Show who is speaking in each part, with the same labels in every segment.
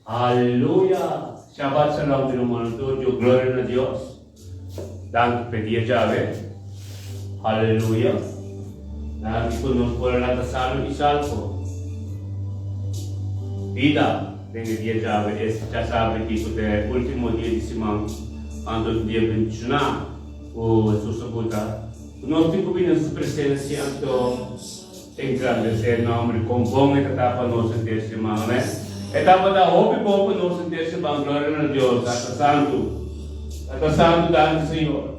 Speaker 1: Aleluya! Shabbat shalom mi rumannan tur, djo gloria na Dios. Danki p'e dia djawe. Aleluya! Danki ku nos por a lanta sano i salvo. Bida den e dia djawe es djasabra ki ku ta e ultimo dia di siman, anto di dia bendishoná ku Hesus a buta ku nos tin ku bini na su presensia anto Engrandesé e nòmber i kon bon e ta ta pa nos henter siman. Amèn. E tabata hopi bon pa nos henter siman. Gloria na Dios. Tata Santu. Tata Santu, danki Señor.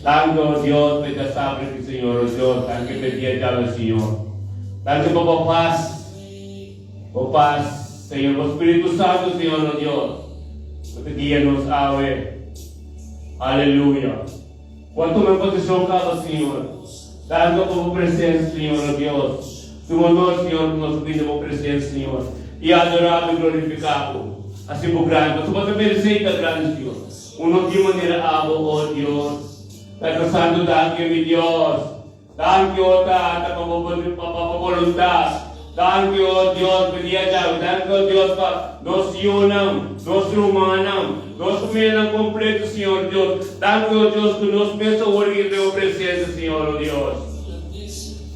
Speaker 1: Danki, o Dios, pa e djasabra aki, Señor. O Dios, danki pa e dia djawe, Señor. Danki pa bo pas. Bo pas, Señor. Bo Spiritu Santu, Señor, o Dios, ku ta guia nos awe. Aleluya. Bo a tuma e posishon kaba, Señor. Danki pa bo presensia, Señor, o Dios. Tin honor, Señor, ku nos a bini bo presensia, Señor, i adorá bo i glorifiká bo. Hasi bo grandi, pasobra bo ta meresé i ta grandi, Señor. Un no tin manera abo, o Dios. Tata Santu, danki, mi Dios. Danki, o Tata, pa bo pa bo boluntat. Danki, o Dios, pa dia djawe. Danki, o Dios, pa nos yunan, nos rumannan, nos famianan kompleto, Señor Dios. Danki, o Dios, ku nos mes a wòrdu den bo presensia, Señor, o Dios.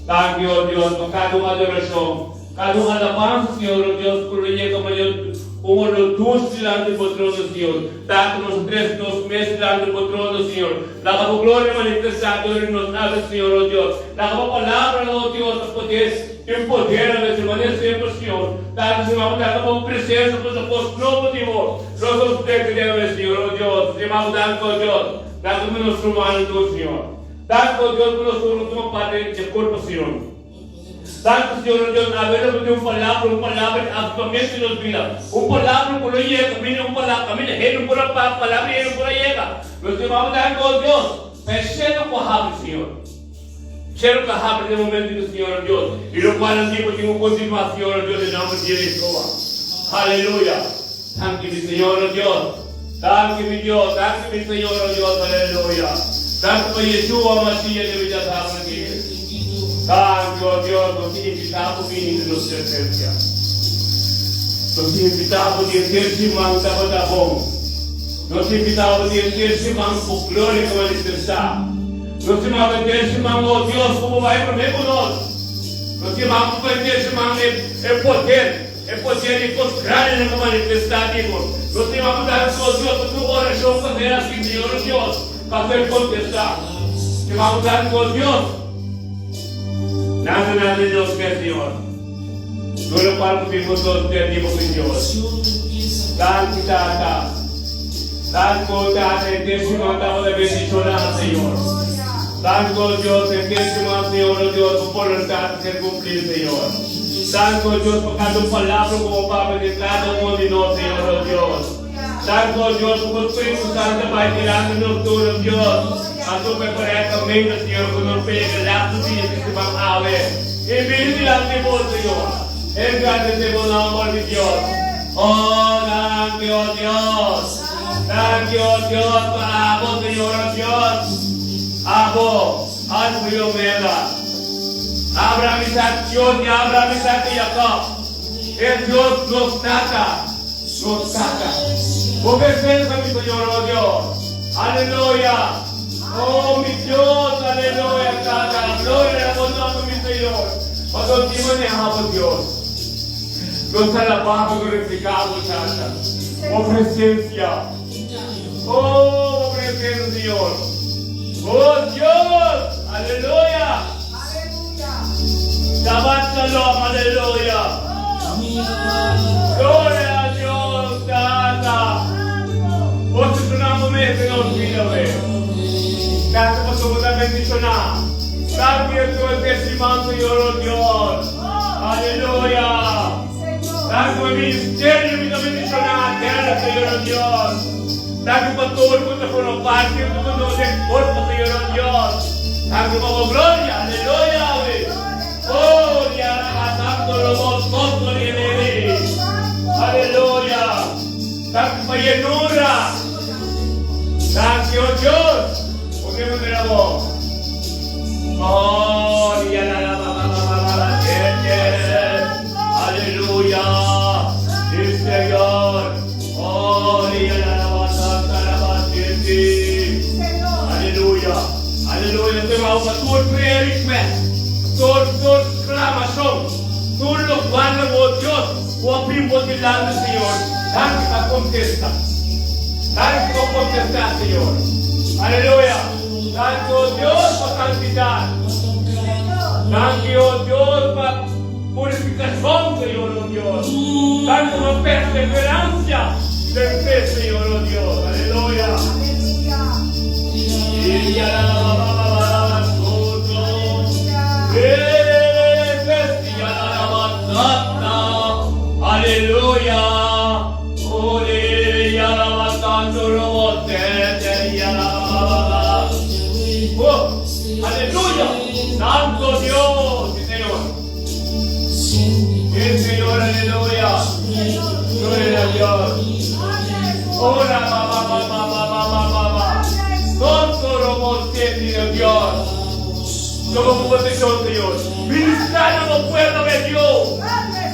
Speaker 1: Danki, o Dios, pa kada un adorashon, kada un alabansa, Señor, o Dios, ku lo yega mañana un olor dushi dilanti bo trono, Señor. Tata, nos a trese nos mes dilanti bo trono, Señor. Laga bo gloria manifestá dor di nos awe, Señor, o Dios. Laga bo palabra, o Dios, ta poder, tin poder awe, Señor. Manera semper, Señor. Tata, si mama laga bo presencia pa su cos nobo di bo, nos ta sustenta di awe, Señor, o Dios. Si mama danki, o Dios. Danki pa nos rumannan tur, Señor. Danki, o Dios, pa nos tur no tuma parte dje curpa, Señor. Santu Señor nos Dios, awe lo bo tin un palabra, un palabra di avivamiento den nos bida, un palabra ku lo yega, kaminda un palabra, kaminda hende no por a papia, palabra di hende no por a yega. Nos tin mama danki, oh Dios, pa e shelu ku a habri, Señor. Shelu ku a habri den momento di Señor nos Dios, i lo kual nan tin ku tin ku kontinuá, Señor nos Dios, den nomber di Yeshua. Aleluya. Danki mi Señor nos Dios. Danki mi Dios, danki mi Señor nos Dios, aleluya. Danki pa Yeshua Mashiach di mi djasabra aki. Danki, oh Dios, nos tin invitá bo bini den nos presencia. Nos tin invitá bo di henter siman tabata bon. Nos tin invitá bo di henter siman ku gloria ta manifestá. Nos tin maba henter siman, oh Dios, ku bo bai promé ku nos. Nos tin maba bo henter siman e poder, e poder di kos grandinan ku manifestá di bo. Nos tin maba danki, oh Dios, pa tur orashon ku a ser hasi, Señor, oh Dios. Pa ser contestá. Te vamos dar con Dios. Nada nada de Dios que Señor. No lo cual cumplimos nos perdimos con Dios. Danki Tata. Danki oh Tata en te siman tamo de bendicionar Señor. Danki oh Dios en te siman Señor oh Dios por voluntad ser cumplir Señor. Danki oh Dios pa cada un palabra como papia de cada uno de nos Señor oh Dios. Santo o Dios, ku bo Spiritu Santo bai dilanti nos tur, o Dios. Anto prepará e kaminda, Señor, ku nos por yega lastu dia di siman awe i bini dilanti bo, Señor. Engrandesé bo nòmber, mi Dios. O, danki, o Dios. Danki, o Dios, pa abo, Señor, o Dios. Abo, Alfa i Omega. Abraham, Isaac, Dios di Abraham, Isaac i Jacob. E Dios nos Tata. Nos Tata. Bo presensa, mi Señor, oh Dios. Aleluya. Oh, mi Dios, aleluya, Tata. Gloria na bo nomber, mi Señor. Pasobra ti maneha bo, Dios. Nos ta alabá bo, glorifiká bo, Tata. Bo presensia. Oh, bo presensia, Señor. Oh, Dios. Aleluya. Shabbat shalom, aleluya. Gloria a Dios, Tata. Posiciona bo mes den nos bida, we. Tata, pasobra bo ta bendiciona. Danki Hesus e siman, Señor, oh Dios. Aleluya. Danki pa ministerio mi ta bendiciona, tera, Señor, oh Dios. Danki pa tur cu ta forma parti hunto cu nos den cuerpo, Señor, oh Dios. Danki pa bo gloria. Aleluya, we. Oh, Diarabasando lobo soto rieneri. Aleluya. Danki pa yenura. Danki, oh Dios. Porque me mira bo. Oh, diarabababababa. Aleluya. Sí, Señor. Abo pa tur prayer request, tur tur sclamacion, tur locual na bo Dios cu a bin bo dilanti Señor, danki pa contesta. Danki pa contesta Señor. Aleluya. Danki o Dios pa santidad. Danki o Dios pa purificacion Señor o Dios. Danki pa perseverancia den fe Señor o Dios. Aleluya. Aleluya. Oh, aleluya. Santo Dios, sí, Señor. Sí, Señor, aleluya. Gloria a Dios. Ora, ba, ba, ba, ba, ba, ba, ba, ba, ba. Santo robo Dios. Como protección, Señor. Ministrando al pueblo de Dios.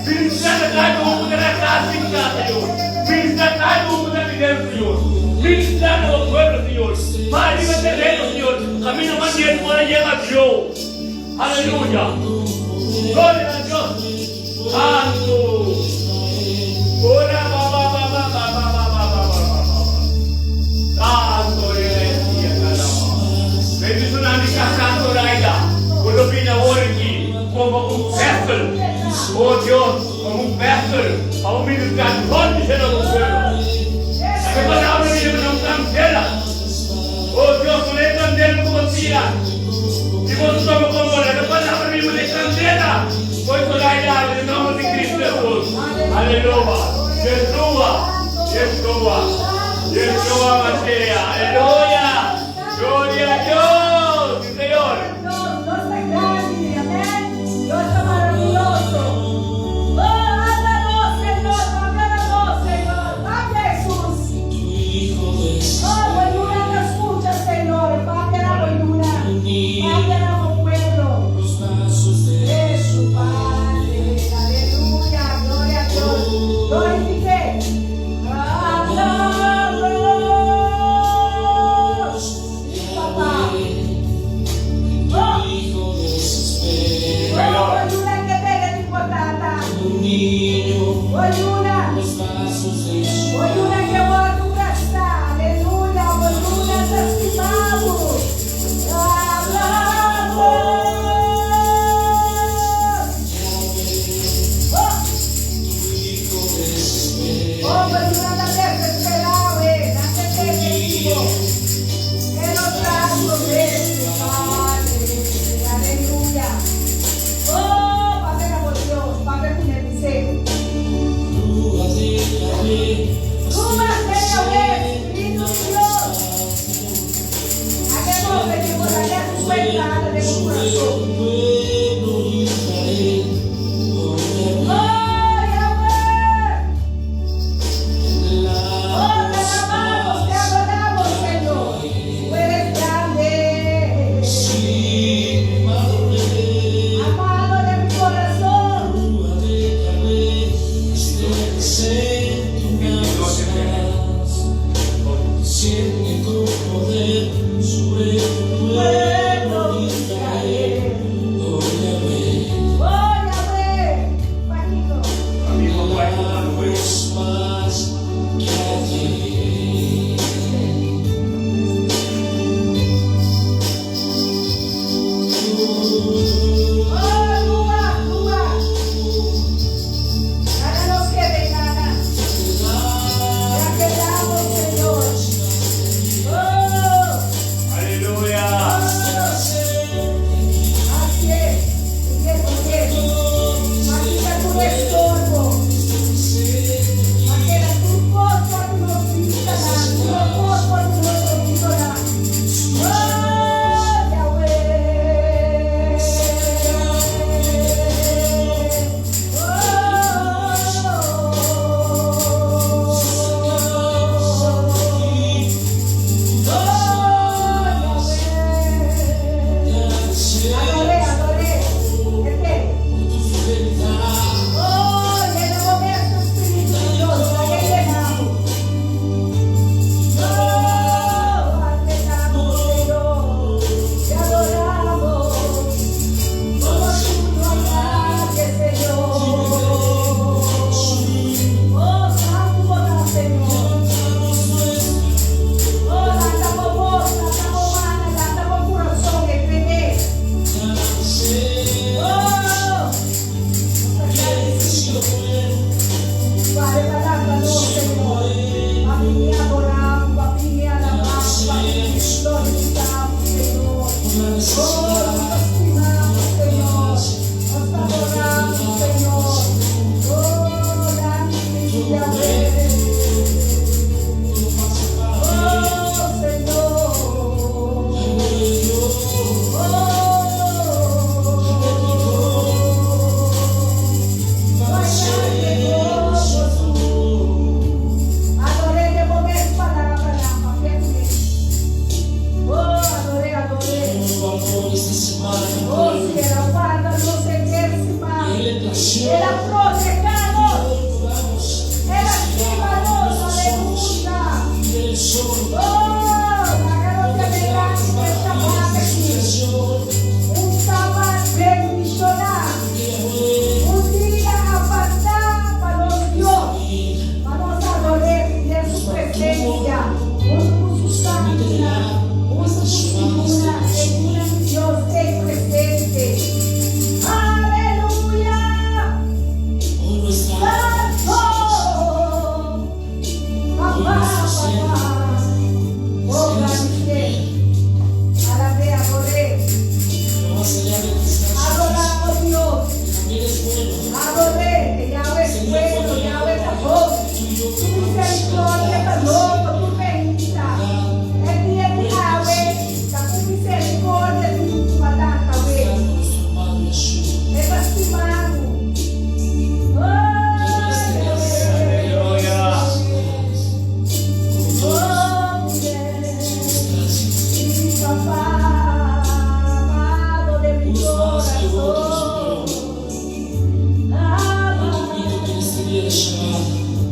Speaker 1: Ministrando cada uno de la casa en casa, Señor. Ministrando cada uno de la Señor. Ministrando al pueblo, Señor. Más arriba terreno, Señor. Camino más bien para llegar a Dios. Aleluya. Gloria a Dios. Santo. Ora, ba, ba, ba, ba, ba, ba, ba, ba, ba, ba, ba, ba. Santo Iglesia, caramba. Bendiciona mi casa, Zoraida. Cuando vine ahora aquí, como un vessel. Oh Dios, como un vessel. A un ministrar todo lleno del pueblo. Que palabra viene con candela. Oh Dios, con el candela como tira. Y vos somos como la palabra misma de candela. Soy Zoraida, en el nombre de Cristo Jesús. Aleluya. Yeshua. Yeshua. Yeshua Mashiach. Aleluya. Gloria a Dios. Sí, Señor.
Speaker 2: Dios, Dios ta grandi, amèn. Dios ta maravioso. Oh, háblanos, Señor, háblanos, Señor. Papia, Jesús. Oh, bo yunan ta skucha, Señor. Papia na bo yunan. Papia na bo pueblo. Jesús, Padre. Aleluya. Gloria a Dios. Glorifique. Háblanos. Sí, papá. Oh, oh, bo yunan ke pega di bo tata. Bo yunan. Bo yunan ke wòrdu brasá. Aleluya. Bo yunan ta stima bo. Háblanos. Oh, oh, bo yunan ta desesperá, eh. Nan ta depresivo. En los brazos de su Padre. Aleluya. Oh, Padre amor Dios, Padre deseo. Ruma de Espíritu Dios. Hagamos que por allá su cuenta de tu corazón. Oh, Yahweh. Oh, te amamos, te adoramos, Señor. Tú eres grande. Amado de mi corazón.
Speaker 1: 22 de febrero.
Speaker 3: Siente tu poder sobre tu
Speaker 2: Pueblo
Speaker 3: pueblo
Speaker 2: Israel.
Speaker 3: Israel. Oh Yahweh,
Speaker 2: Oh, Yahweh. Paquito.
Speaker 1: Amigo, vai com
Speaker 3: es más que ayer.
Speaker 2: Oh, Lua, Lua. Nada nos quede, nada. Ya que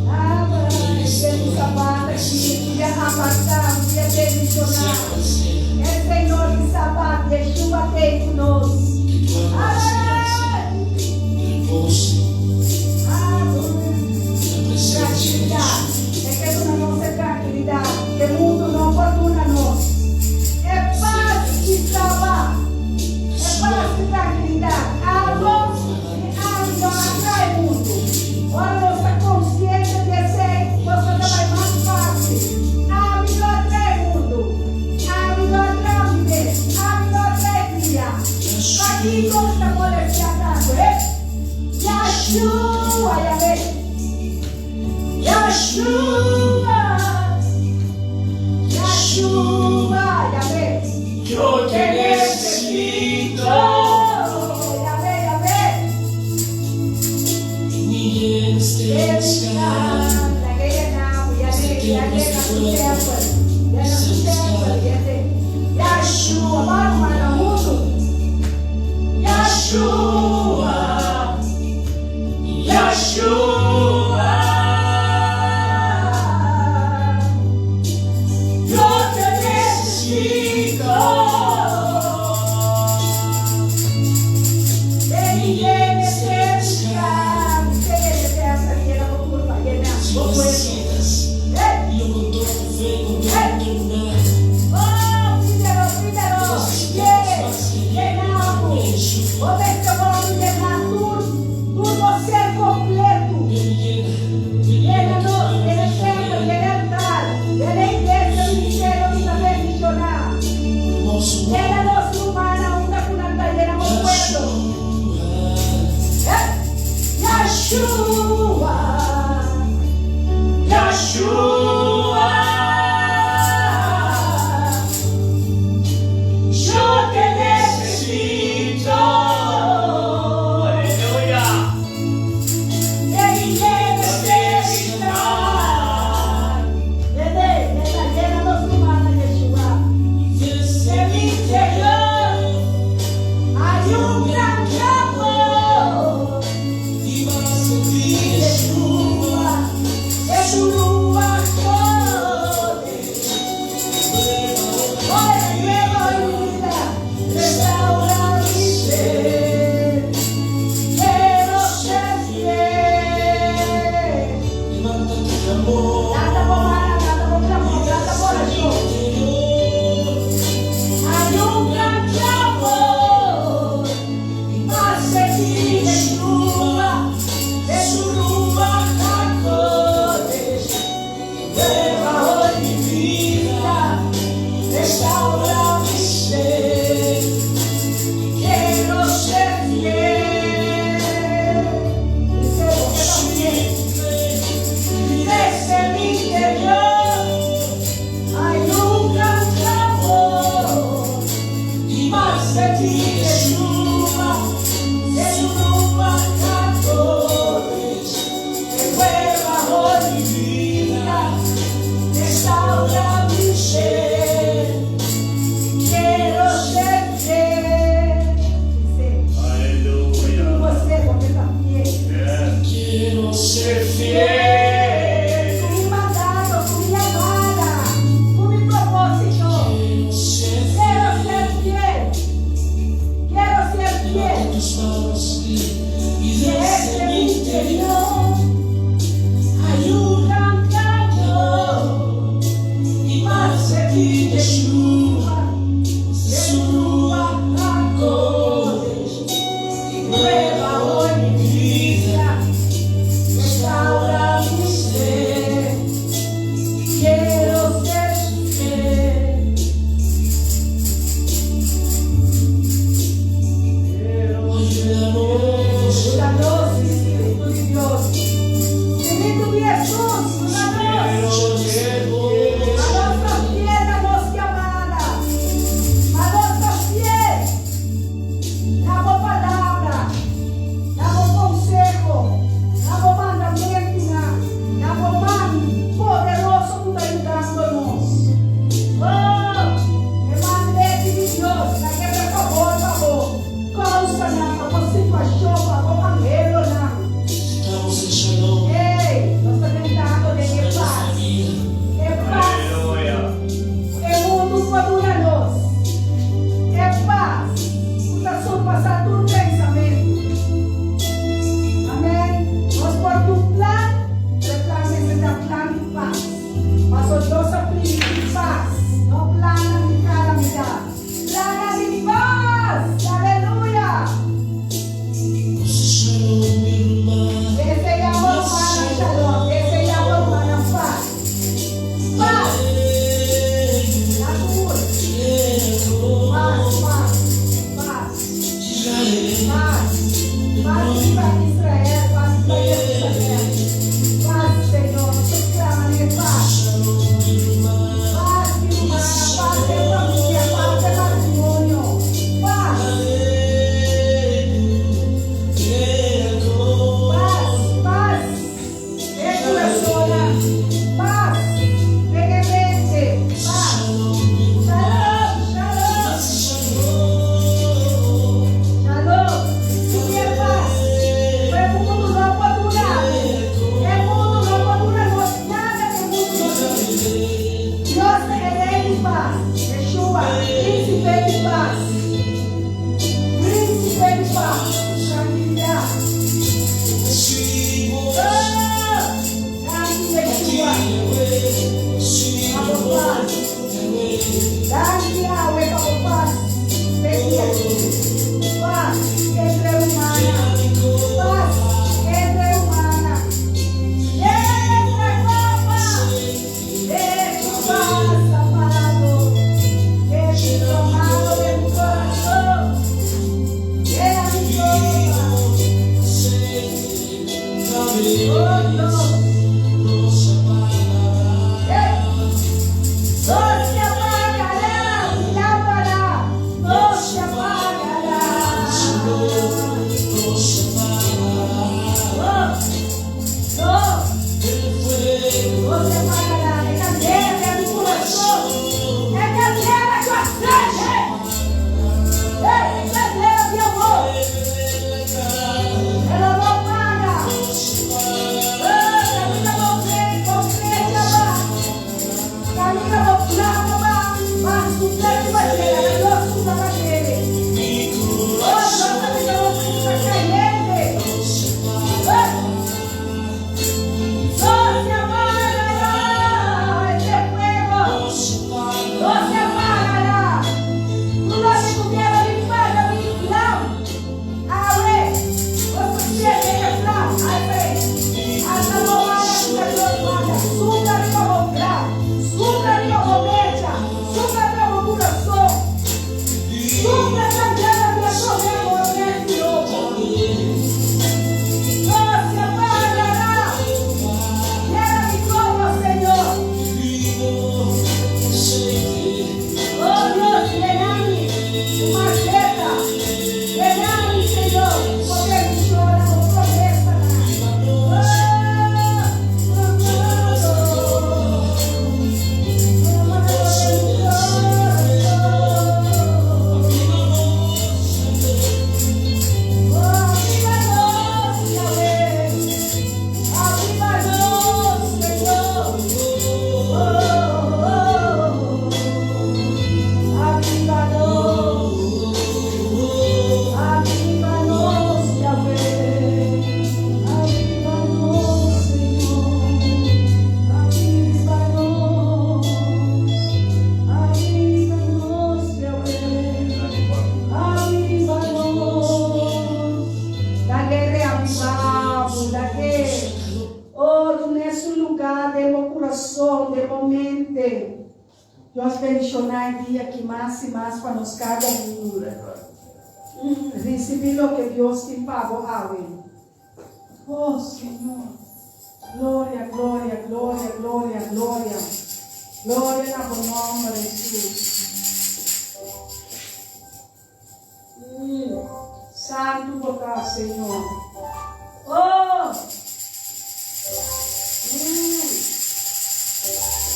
Speaker 2: Ah, e Sabat aki, dia apartá, dia bendishoná. E Señor di Sabat, Yeshua t'ei ku nos. Amèn. Trankilidat. E ke duna nos e trankilidat ku mundu no por duna nos. E pas di Sabat. E pas di trankilidat. Abo i ami no a atraé mundu. Ora nos ta konsiente di esei, nos ta bai mas fásil. Ami no a atraé mundu. Ami no a atraé mi mes. Ami no a atraé dia. Pakiko mi ta molestiá tantu, eh? Yeshua, Yahweh. Yeshua. Yeshua, Yahweh.
Speaker 3: Yo te necesito.
Speaker 2: Yahweh, Yahweh.
Speaker 3: Mi llenes de buscar.
Speaker 2: Yeshua, vamos para o mundo.
Speaker 3: Yeshua, Yeshua. Yo te necesito.
Speaker 2: Ven y llenes de buscar.
Speaker 3: Si necesitas, dilo con toda tu fe, con toda tu ternura.
Speaker 2: Oh, pídelo, pídelo.
Speaker 3: Necesitamos más que
Speaker 2: Llena,
Speaker 3: Yeshua.
Speaker 2: Bo mester wòrdu yená tur, tur bo ser kompleto.
Speaker 3: Ven y llena, ven y
Speaker 2: Llena
Speaker 3: llena
Speaker 2: nos,
Speaker 3: tus
Speaker 2: llena el
Speaker 3: manos,
Speaker 2: templo, llena el altar, llena la iglesia, el ministerio, mi bendishoná.
Speaker 3: Hermoso.
Speaker 2: Llena nos humana, una kunanta, llena mi pueblo.
Speaker 3: Yeshua.
Speaker 2: Eh? Yeshua.
Speaker 3: Yeshua. Yo te necesito.
Speaker 1: Aleluya.
Speaker 2: Ven y llena de visitar. Llena, llena, llena nos humana, Yeshua.
Speaker 3: Desde mi interior
Speaker 2: Hay un gran clamor.
Speaker 3: y más de ti, Yeshua.
Speaker 2: De tu Ruach Kodesh. Hoy nueva vida, restaura mi ser. Quiero ser fiel.
Speaker 3: Levanta tu clamor.
Speaker 2: Lanta bo man, lanta bo klamor, lanta bo orashon. Hay un gran clamor. Y más de ti, Yeshua, de tu Ruach HaKodesh.
Speaker 3: Nueva hoy mi vida, restaura mi ser.
Speaker 2: Quiero ser fiel. Dice, porque también desde mi interior hay un gran clamor.
Speaker 3: Y más de ti, Yeshua, de tu Ruach HaKodesh, renueva hoy mi vida, restaura mi ser.
Speaker 2: Quiero ser fiel. Dice,
Speaker 1: Aleluya.
Speaker 2: você, você está fiel.
Speaker 1: Yes.
Speaker 3: Quiero ser fiel.
Speaker 2: Ku mi mandato, ku mi yamada, ku mi propósito.
Speaker 3: Quiero ser
Speaker 2: Quiero ser fiel. Quiero ser
Speaker 3: Levanta
Speaker 2: fiel.
Speaker 3: tus manos y desde mi interior hay un
Speaker 2: gran clamor.
Speaker 3: y más de ti, Yeshua, de su Ruach HaKodesh, y nueva hoy mi vida, restaura mi
Speaker 2: lugá den bo kurason, den bo mente. Dios bendishoná e dia aki mas i mas pa nos kada un. Risibí loke Dios tin pa bo awe. Oh Señor, gloria, gloria, gloria, gloria, gloria, gloria na bo nomber Hesus. Santu bo ta Señor. Oh!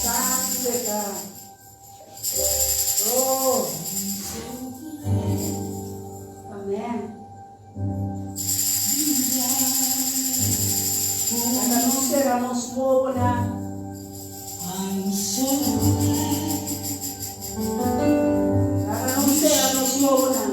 Speaker 2: Santu e ta. Oh! Amen. Laga nos sera nos wowonan. Laga nos sera nos wowonan.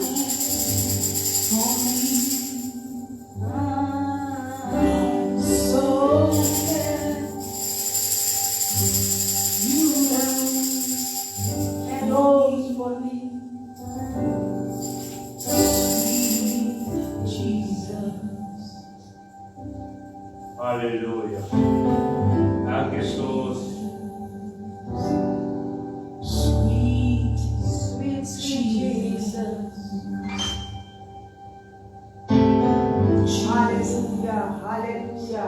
Speaker 1: Aleluya. Danki Hesus.
Speaker 2: Sweet, sweet Jesus. Aleluya, aleluya.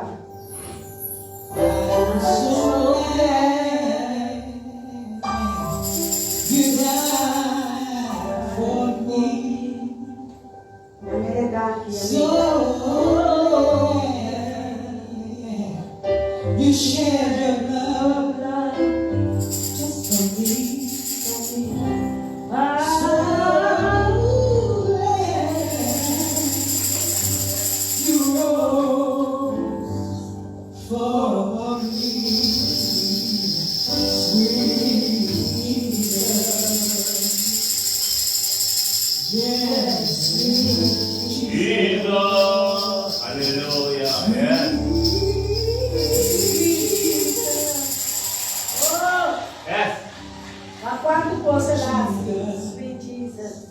Speaker 2: Yam'é danki,
Speaker 1: Jesus! Aleluya! Yes! Yes!
Speaker 2: Ma kuantu kos el hasi, sweet Jesus.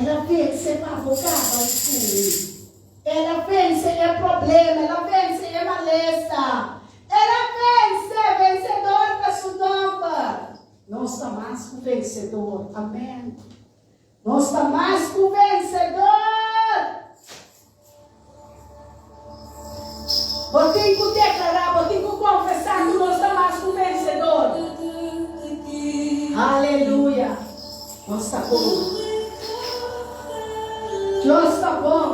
Speaker 2: El a vense pa bo kaba i ku mi. El a vense e problema, el a vense e malesa. El a vense, vensedor ta su nomber. Nos ta mas ku vensedor. Amen. Nos ta mas ku vensedor. Bo tin ku deklará, bo tin ku konfesá ku nos ta mas ku vensedor. Aleluya! Nos ta bon. Dios ta bon.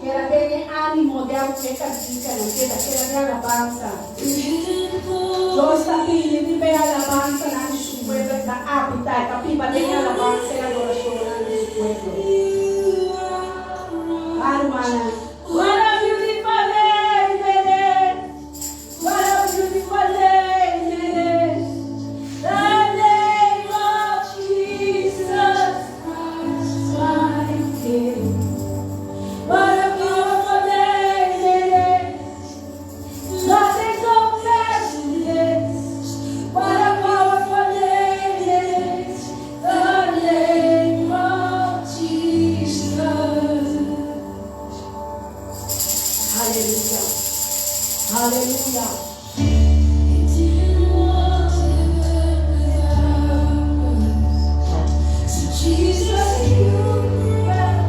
Speaker 2: Keda den e ánimo di e kantikanan, keda, keda den alabansa. Dios ta bini riba e alabansanan di su pueblo, e ta abitá, e ta biba den e alabansa i adorashonnan di su pueblo. Ah, rumannan. What a beautiful name it is, what a beautiful name it is, the name of Jesus Christ my King. What a beautiful name it is, nothing compares to this. What a powerful name it is, the name of Jesus. Aleluya. Aleluya.
Speaker 3: Jesus, you brought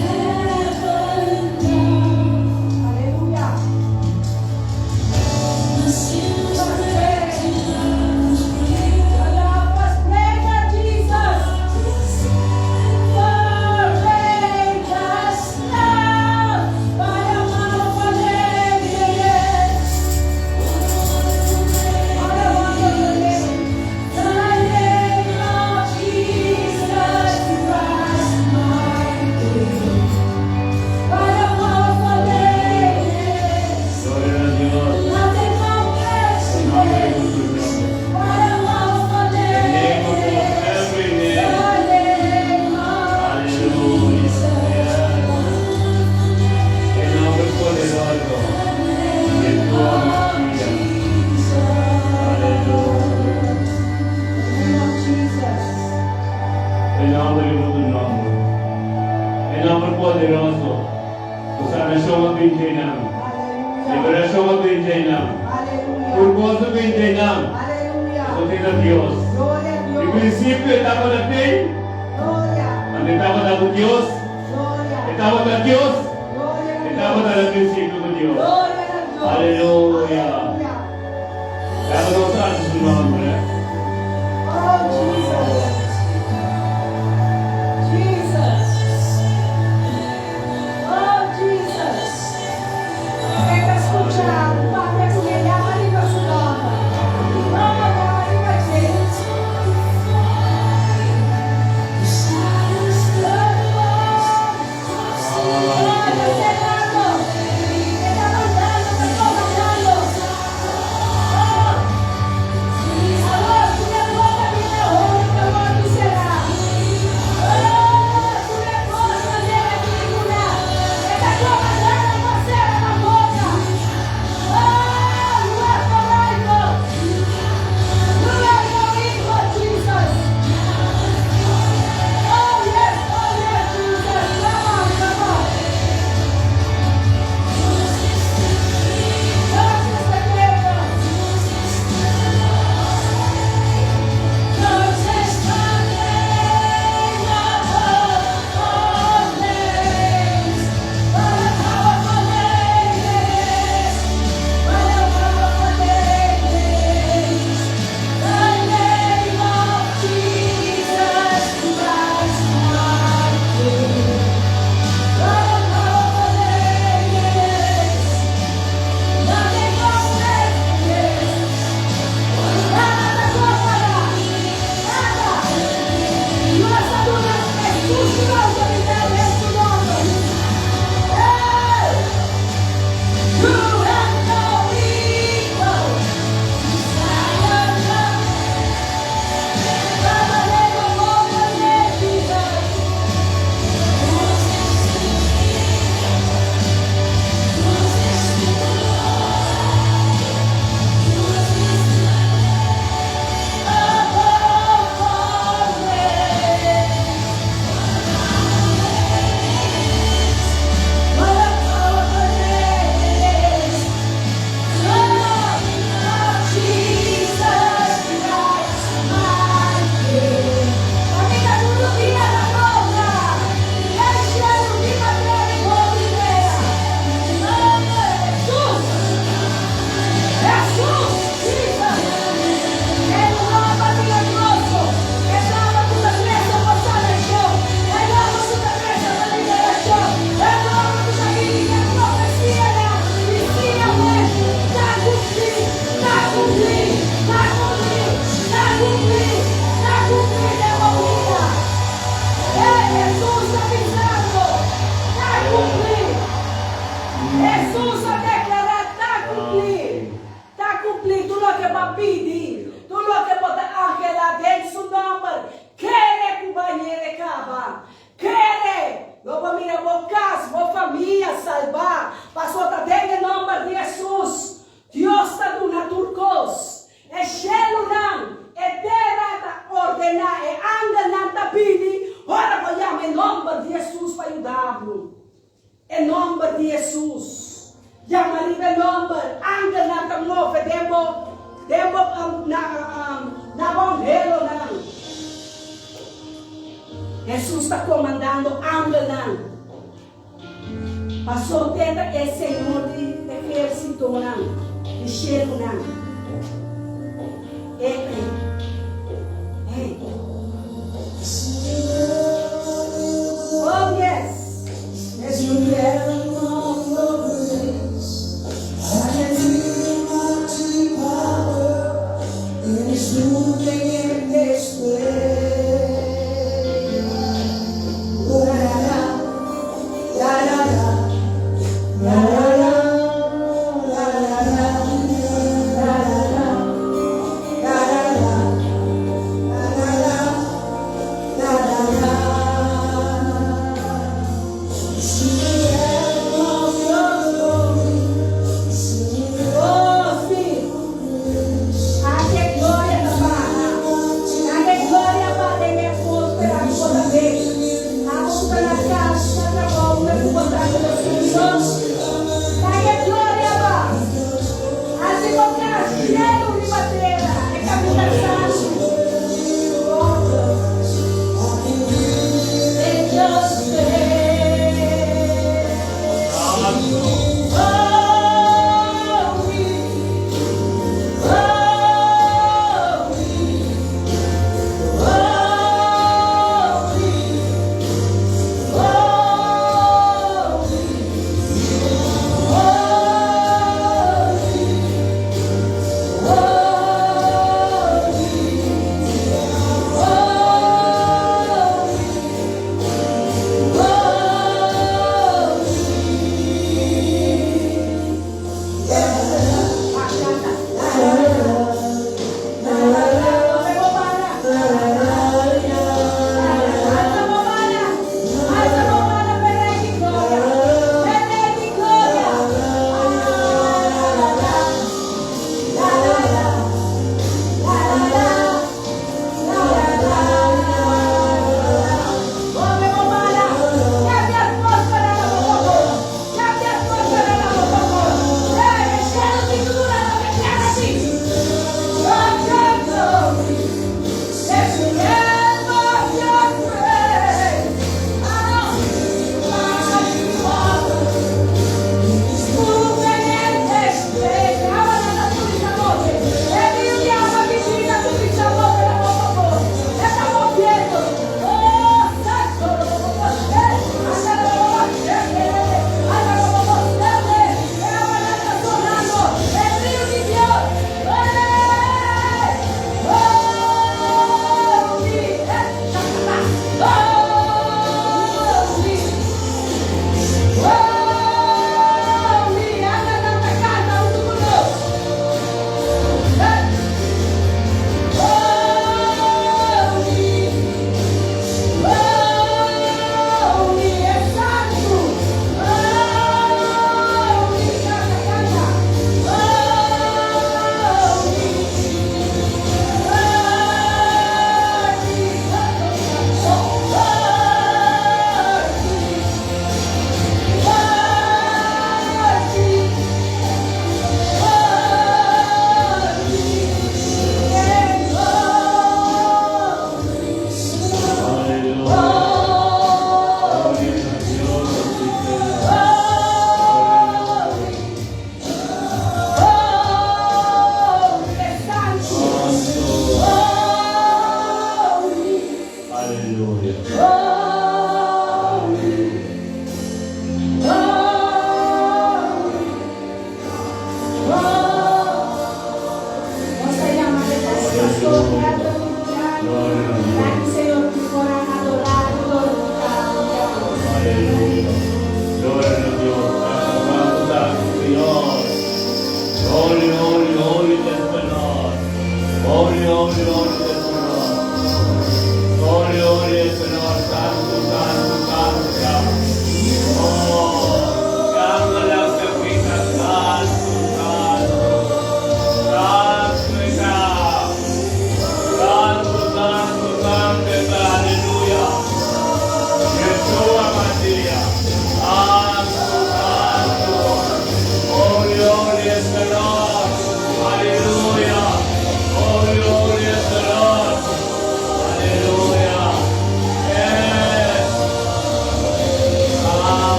Speaker 3: heaven down.
Speaker 2: Aleluya.
Speaker 3: My sin was great and love was great.
Speaker 2: Your love was greater, Jesus. Forgave us now by a powerful name it is. What a wonderful name. The name of Jesus Christ, my King. What a powerful name it is.
Speaker 1: Gloria a Dios.
Speaker 2: Nothing compares to
Speaker 1: El nombre de
Speaker 2: this.
Speaker 1: Jesús.
Speaker 2: What a powerful
Speaker 1: The
Speaker 2: name
Speaker 1: name
Speaker 2: it
Speaker 1: above
Speaker 2: is.
Speaker 1: every name.
Speaker 2: The name of
Speaker 1: Aleluya.
Speaker 2: Jesus.
Speaker 1: El nombre poderoso. Yeshua Mashiach. Aleluya.
Speaker 2: The name of Jesus.
Speaker 1: El nombre de tu nombre. El nombre poderoso. Sanashon a bin djeinan.
Speaker 2: Aleluya.
Speaker 1: Liberashon a bin djeinan.
Speaker 2: Aleluya.
Speaker 1: Tur kos a bin djeinan.
Speaker 2: Aleluya.
Speaker 1: Bo ta Dios.
Speaker 2: Gloria a
Speaker 1: Den
Speaker 2: Dios.
Speaker 1: prinsipio tabata tin.
Speaker 2: Gloria.
Speaker 1: Anto tabata ku Dios.
Speaker 2: Gloria.
Speaker 1: Tabata Dios.
Speaker 2: Gloria a Dios.
Speaker 1: Tabata na prinsipio ku Dios.
Speaker 2: Gloria a Dios.
Speaker 1: Aleluya.
Speaker 2: Aleluya.
Speaker 1: Kada nos alsa su nòmber.
Speaker 2: Oh, Jesus. Jesus. Oh, Jesus. E ta skucha, papia kuné, yama riba su nòmber. Oh, yama riba Jesus. Oh, ta serando. E ta mandando, ta komandando. Oh. Awor, ku e boka di e hòmber ta salbá, pasobra ta den e nòmber di Hesus Dios ta duna tur kos. E shelunan, e tera ta ordená, e angelnan ta bini ora bo yama e nòmber di Hesus pa yuda bo. E nòmber di Hesus. Yama riba e nòmber, angelnan ta move den bo, den bo, na, na bo anhelonan. Hesus ta komandando angelnan. Paso te ta e Señor di ehérsitonan, di shelunan. E ta e. Hey. Oh, yes.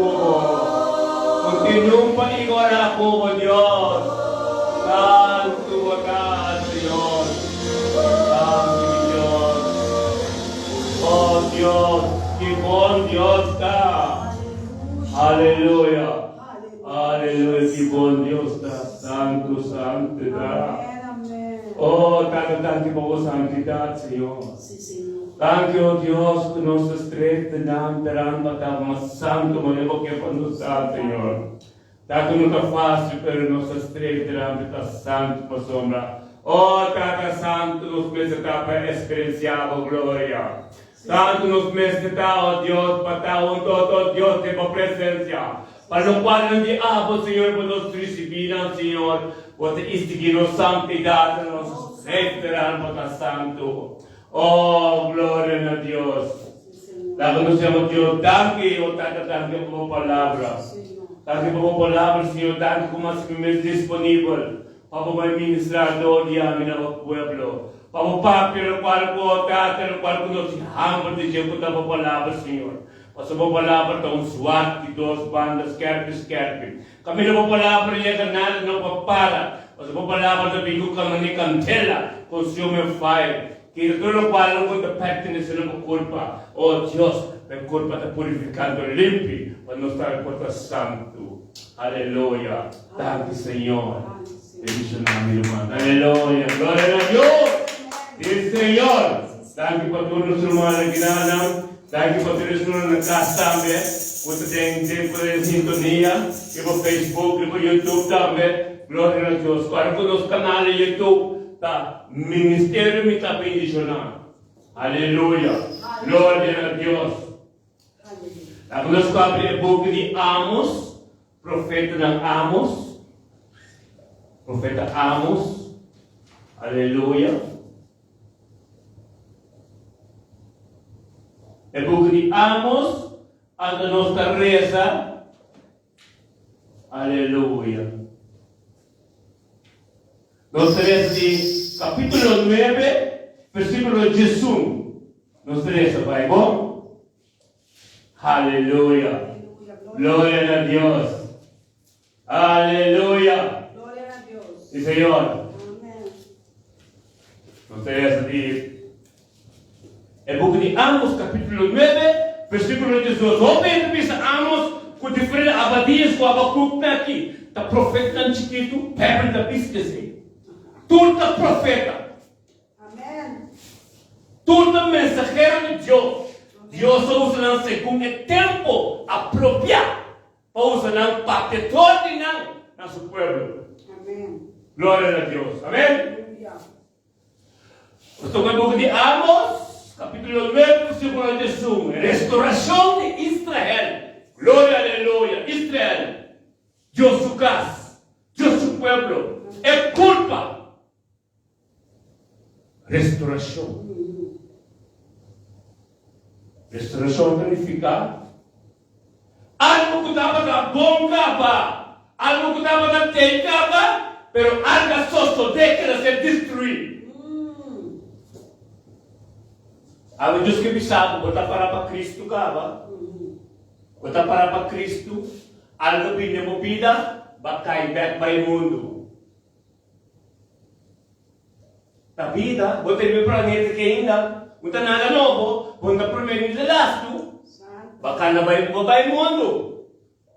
Speaker 1: ku bo. Kontinú pa igorá ku bo, Dios. Santu bo ta, Señor. Danki, mi Dios. Oh, Dios, ki bon Dios ta. Aleluya. Aleluya, ki bon Dios ta. Santu, santu ta. Oh, Tata, danki pa bo santidat, Señor. Danki, oh Dios, ku nos ta streef den nan peran pa ta mas santu manera bo ke pa nos ta, Señor. Ta ku no ta fásil, pero nos ta streef dilanti ta santu pasobra, oh Tata Santu, nos mester ta pa eksperensiá bo gloria. Santu nos mester ta, oh Dios, pa ta huntu otro Dios den bo presensia. Pa lokualnan di abo, Señor, bo nos risibí nan, Señor. Bo ta instigí nos santidat na nos streefteran pa ta santu. Oh, gloria na Dios! Laga nos yama Dios danki, oh Tata, danki pa bo palabra. Danki pa bo palabra, Señor. Danki ku mas mi mes disponibel pa bo bai ministrá dor di ami na bo pueblo. Pa bo papia lokual ku, oh Tata, lokual ku nos tin hamber di dje ku ta bo palabra, Señor. Pasobra bo palabra ta un zwart di dos banda skerpi skerpi. Kaminda bo palabra yega nada no por para, pasobra bo palabra ta bin ku kanga ni kandela, consuming fire. Kita tur lokualnan ku ta pertenesé na bo kurpa, o Dios, pa e kurpa ta purifiká anto limpi, pa nos tambe por ta santu. Aleluya! Danki, Señor. Bendishoná mi ruman. Aleluya! Gloria na Dios! Sí, Señor! Danki pa tur nos rumannan kinanan. Danki pa tur esunnan na kas tambe ku ta den den sintonia riba Facebook, riba YouTube tambe. Gloria na Dios. Kòrda ku nos kanal di YouTube ta Ministerio Mi Ta Bendishoná. Aleluya. Gloria na Dios. Laga nos ku abri e buki di Amos, profetanan Amos. Profeta Amos. Aleluya. E buki di Amos, anto nos ta resa, Aleluya. Nos ta resa di kapítulo nuebe, versíkulo diesun. Nos ta resa, bai bon? Aleluya. Gloria na Dios. Aleluya! Sí, Señor. Nos ta lesa di e buki di Amos, capítulo 9, versículo 18. Hopi hende bisa Amos ku diferente Abadías ku Habakuk ta aki ta profetanan chikitu, Bijbel ta bisa esei. Tur ta profeta. Tur ta mensahero di Dios. Dios a usa nan segun e tempo apropiá. Pa usa nan papia tur di nan na su pueblo. Gloria na Dios. Amen. Nos toca e buki di Amos, capítulo 9, versículo 11. Restauracion di Israel. Gloria, aleluya. Israel, Dios su cas, Dios su pueblo. E culpa. Restauracion. Restauracion ta nifica algo cu tabata bon caba, algo cu tabata tey caba, pero algo a sosode keda ser destrui. Awe Dios ke bisa bo, bo ta para pa Cristo caba, bo ta para pa Cristo, algo bin den bo bida, ba cay bek bay mundo. Ta bida, bo ta riba e planeta ki ainda no ta nada nobo, bo no ta promé ni ta lastu, ba kanda bai bo bai mundu.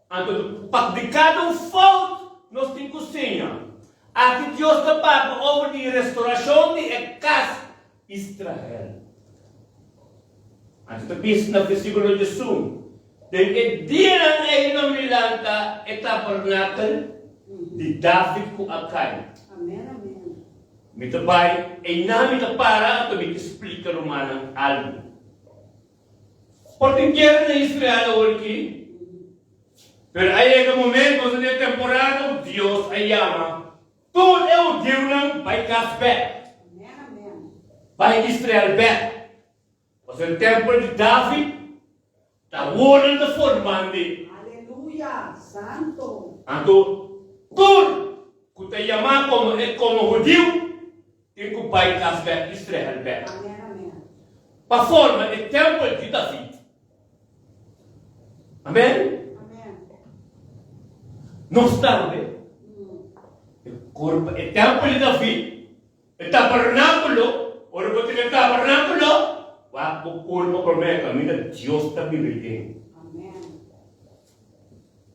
Speaker 1: Anto pa di kada un fout nos tin ku siña. Aki Dios ta papia over di restorashon di e kas Israel. Anto ta bisa na versíkulo diesun, Den e dianan ei lo mi lanta e tabernakel di David ku a kai. Mi ta bai einan mi ta para anto mi ta splika rumannan algu. Por tin guera na Israel awor aki, pero a yega momento, nos ta den e temporada ku Dios a yama Tur e hudiunan bai kas bèk, bai Israel bèk, pasobra e tèmpel di David ta awor nan ta formandi. Anto tur ku ta yamá komo e komo hudiu tin ku bai kas bèk, Israel bèk, pa forma e tèmpel di David. Amèn. Nos tambe, e kurpa, e tèmpel di David, e tabernákulo, ora bo tin e tabernákulo, wak bo kurpa promé kaminda Dios ta biba den.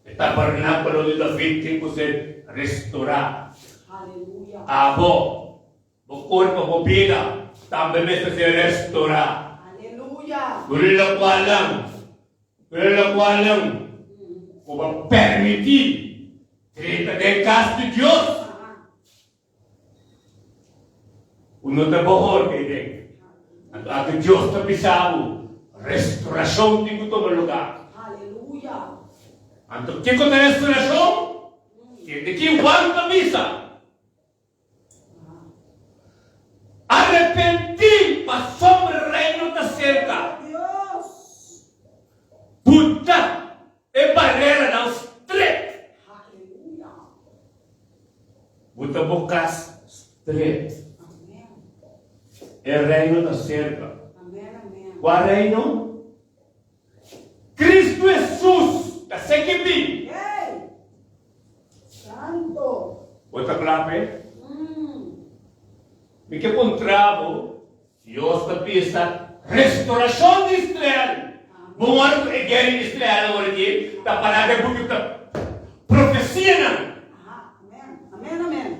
Speaker 1: E tabernákulo di David tin ku ser restorá. Abo, bo kurpa, bo bida tambe mester ser restorá. Tur e lokualnan, tur e lokualnan ku bo permití drenta den kas di Dios, ku no ta bo horka ei den. Anto aki Dios ta bisa bo, restorashon tin ku tuma lugá. Anto kiko ta restorashon? Kende ki Juan ta bisa? Arepentí, pasobra Reino ta serka. Buta e bareranan stret. Buta bo kas stret. E Reino ta serka. Kua Reino? Kristu Hesus ta seki bin. Bo ta kla p'e? Mi ke puntra bo, Dios ta bisa restorashon di Israel. Bo wòrdu ku e guera di Israel awor aki ta pará den buki ta profesianan.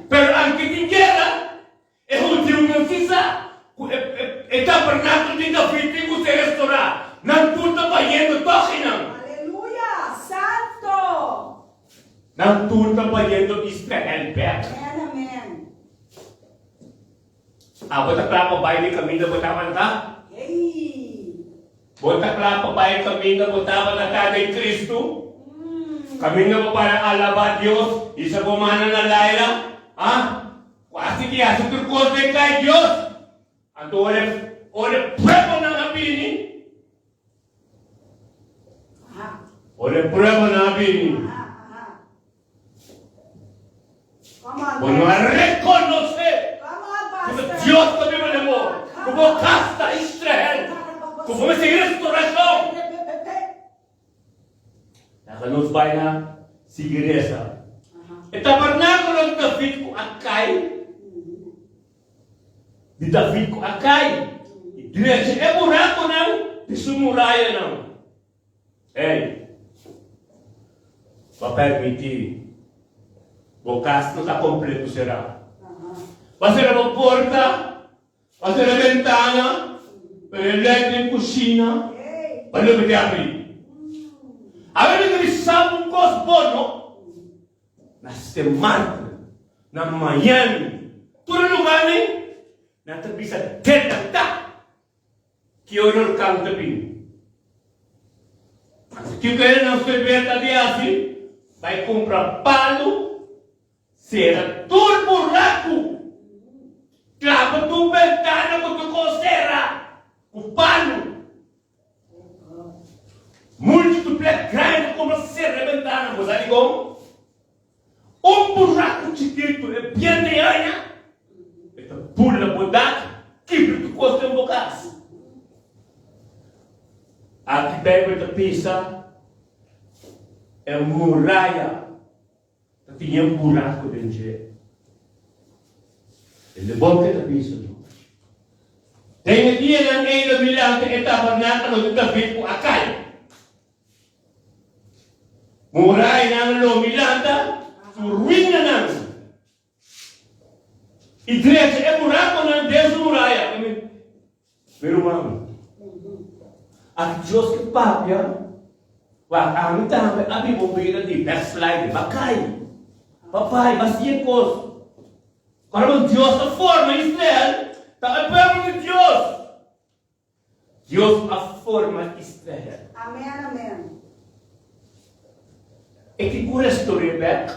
Speaker 1: Pero anke tin guera, E hudiunan si sa ku e tabernakel di David tin ku ser restorá. Nan tur ta bayendo tòg einan.
Speaker 2: Aleluya! Santo!
Speaker 1: Nan tur ta bayendo Israel bèk.
Speaker 2: Amen, amen.
Speaker 1: Abo ta kla pa bai den kaminda bo tabata?
Speaker 2: Hey!
Speaker 1: Bo ta kla pa bai kaminda bo tabata ta den Kristu? Kaminda bo para alabá Dios i sa bo mana na laira? Ha? Ku hasi ki hasi tur kos den kai Dios. Anto ora ora e pruebanan a bini, ora e pruebanan a bini, bo no a rekonosé ku ta Dios ta biba den bo, ku bo kas ta Israel, ku bo mester restorashon. Laga nos bai na sigui resa. E tabernákulo di David ku a kai, di David ku a kai, i drecha e burakunan di su murayanan. Ey, bo a permití bo kas no ta kompleto será. Bo a sera bo porta. Pa sera bentana, pero e lèk den kushina pa loke te abrí. Awe mi ta bisa bo un kos bono, na Sint Maarten, na Miami, tur e lugarnan nan ta bisa delantá ki ora orkan ta bini. Anto kiko e nan ferber ta di hasi? Bai kumpra palu. Sera tur buraku. Klaba tur bentana ku tur kos sera ku palu. Multi tur plek grandi ta kumpra sera e bentana. Bo sa dikon? Un buraku chikitu e bien den aña e ta bula bo dak kibra tur kos den bo kas. Aki Bijbel ta bisa e muraya. Ta tin e buraku den dje. E lebon ke ta bisa nos. Den e dianan ei lo mi lanta e tabernákulo di David ku a kai. Murayanan lo mi lanta su ruinanan i drecha e burakunan den su muraya. Mi ruman, aki Dios ke papia, wak ami tambe a biba un bida di backsliding, ba kai, ba bai, ba siña kos. Ora Dios a forma Israel, ta e pueblo di Dios. Dios a forma Israel.
Speaker 2: Amen, amen.
Speaker 1: E tin ku restor'é bek.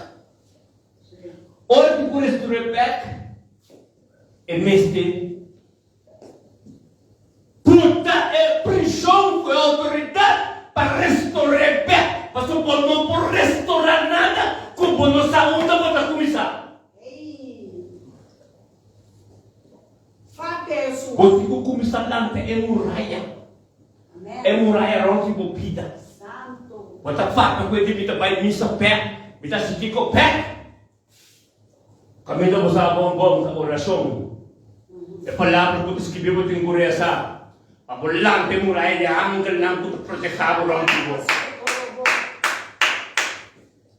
Speaker 1: Ora tin ku restor'é bek, e mester Buta e prishon ku e outoridat pa restor'é bek, pasobra bo no por restorá nada ku bo no sa unda bo ta kuminsá. Bo tin ku kuminsá lanta e muraya, e muraya rònt di bo bida. Bo ta papia ku e di mi ta bai misa bek. Mi ta hasi kiko bek? Kaminda bo sa bon bon ta orashon. E palabra ku ta skibí bo tin ku resa pa bo lanta e muraya di angelnan ku ta protehá bo rònt di bo.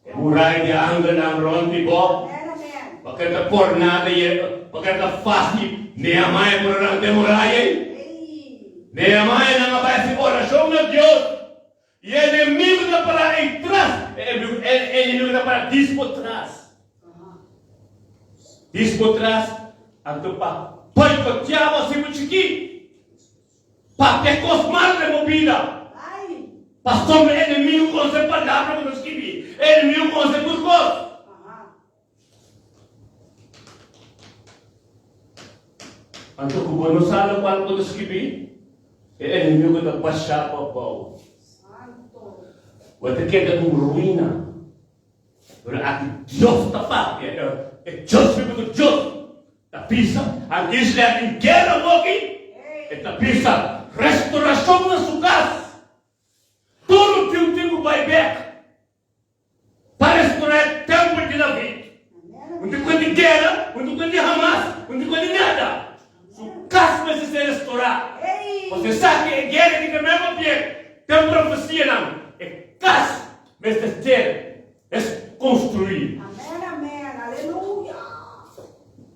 Speaker 1: E muraya di angelnan rònt di bo pa ke ta por nada i pa ke ta fásil Nehemiah por a lanta e muraya ei. Nehemiah nan a bai hasi orashon na Dios. E enemigo ta para ei tras, e enemigo ta para dis bo tras. Dis bo tras, anto pa boicotea bo si bo chikí. Papia cos malo den bo bida. Pasobra e enemigo conoce palabra cu no skibi. E enemigo conoce tur cos. Anto ku bo no sa lokual bo ta skibí, e enemigo ta bashá bo abou. Bo ta keda un ruina. Pero aki Dios ta papia, e Dios bibu ku Dios ta bisa, anto Israel tin guera awoki, e ta bisa restorashon na su kas. Tur tin tin ku bai bek. Pa restorá e tèmpel di David. Un ta kuenta di gera, un ta kuenta di Hamas, un ta kuenta di nada. Su kas mester ser restorá. Pasobra esaki e gera ki ta mei papia den profesianan. E kas mester ser rekonstruí.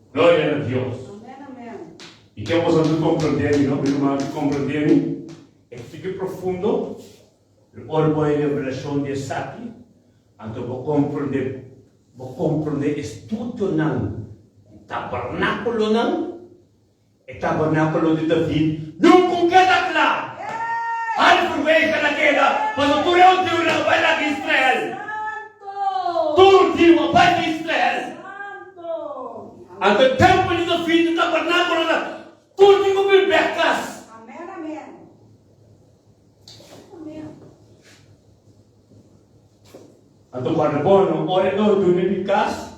Speaker 1: Gloria na Dios. I ke boso ta komprendé mi, no? Mi ruman ta komprendé mi. E tiki profundo. Ora bo haña revelashon di esaki, anto bo komprondé, bo komprondé e studionan di tabernákulonan, e tabernákulo di David nunka un keda kla. Halverwege el a keda, pasobra tur e hudiunan a bai laga Israel. Tur hudiu a bai di Israel. Anto e tèmpel di David, e tabernákulonan, tur tin ku bin bèk kas. Anto guarda bon no ora e duna di cas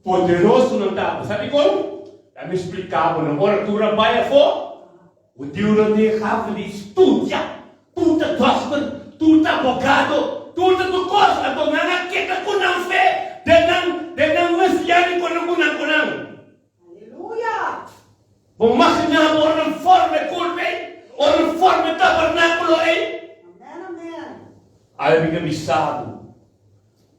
Speaker 1: poderoso nan ta. Bo sa dikon? Laat mi splica bo no ora tur a bai afo hudiu nan tin gafa di studia tur ta dokter tur ta abogado tur ta tur cos anto nan a keda cu nan fe den nan den nan mesianico nan cu nan cu nan. Bo maginá bo ora nan forma e kurp ei, ora nan forma e tabernákulo ei? Awe mi ta bisa bo,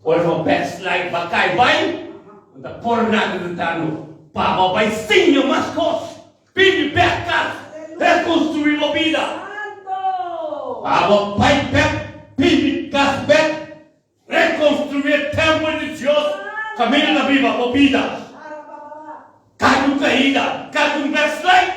Speaker 1: ora bo backslide ba kai bai, bo ta por nada di tano pa bo bai siña mas kos, bini bek kas, rekonstruí bo bida. Pa bo bai bek, bini kas bek, Rekonstruí e tèmpel di Dios kaminda ta biba bo bida. Kada un kaida, kada un backslide.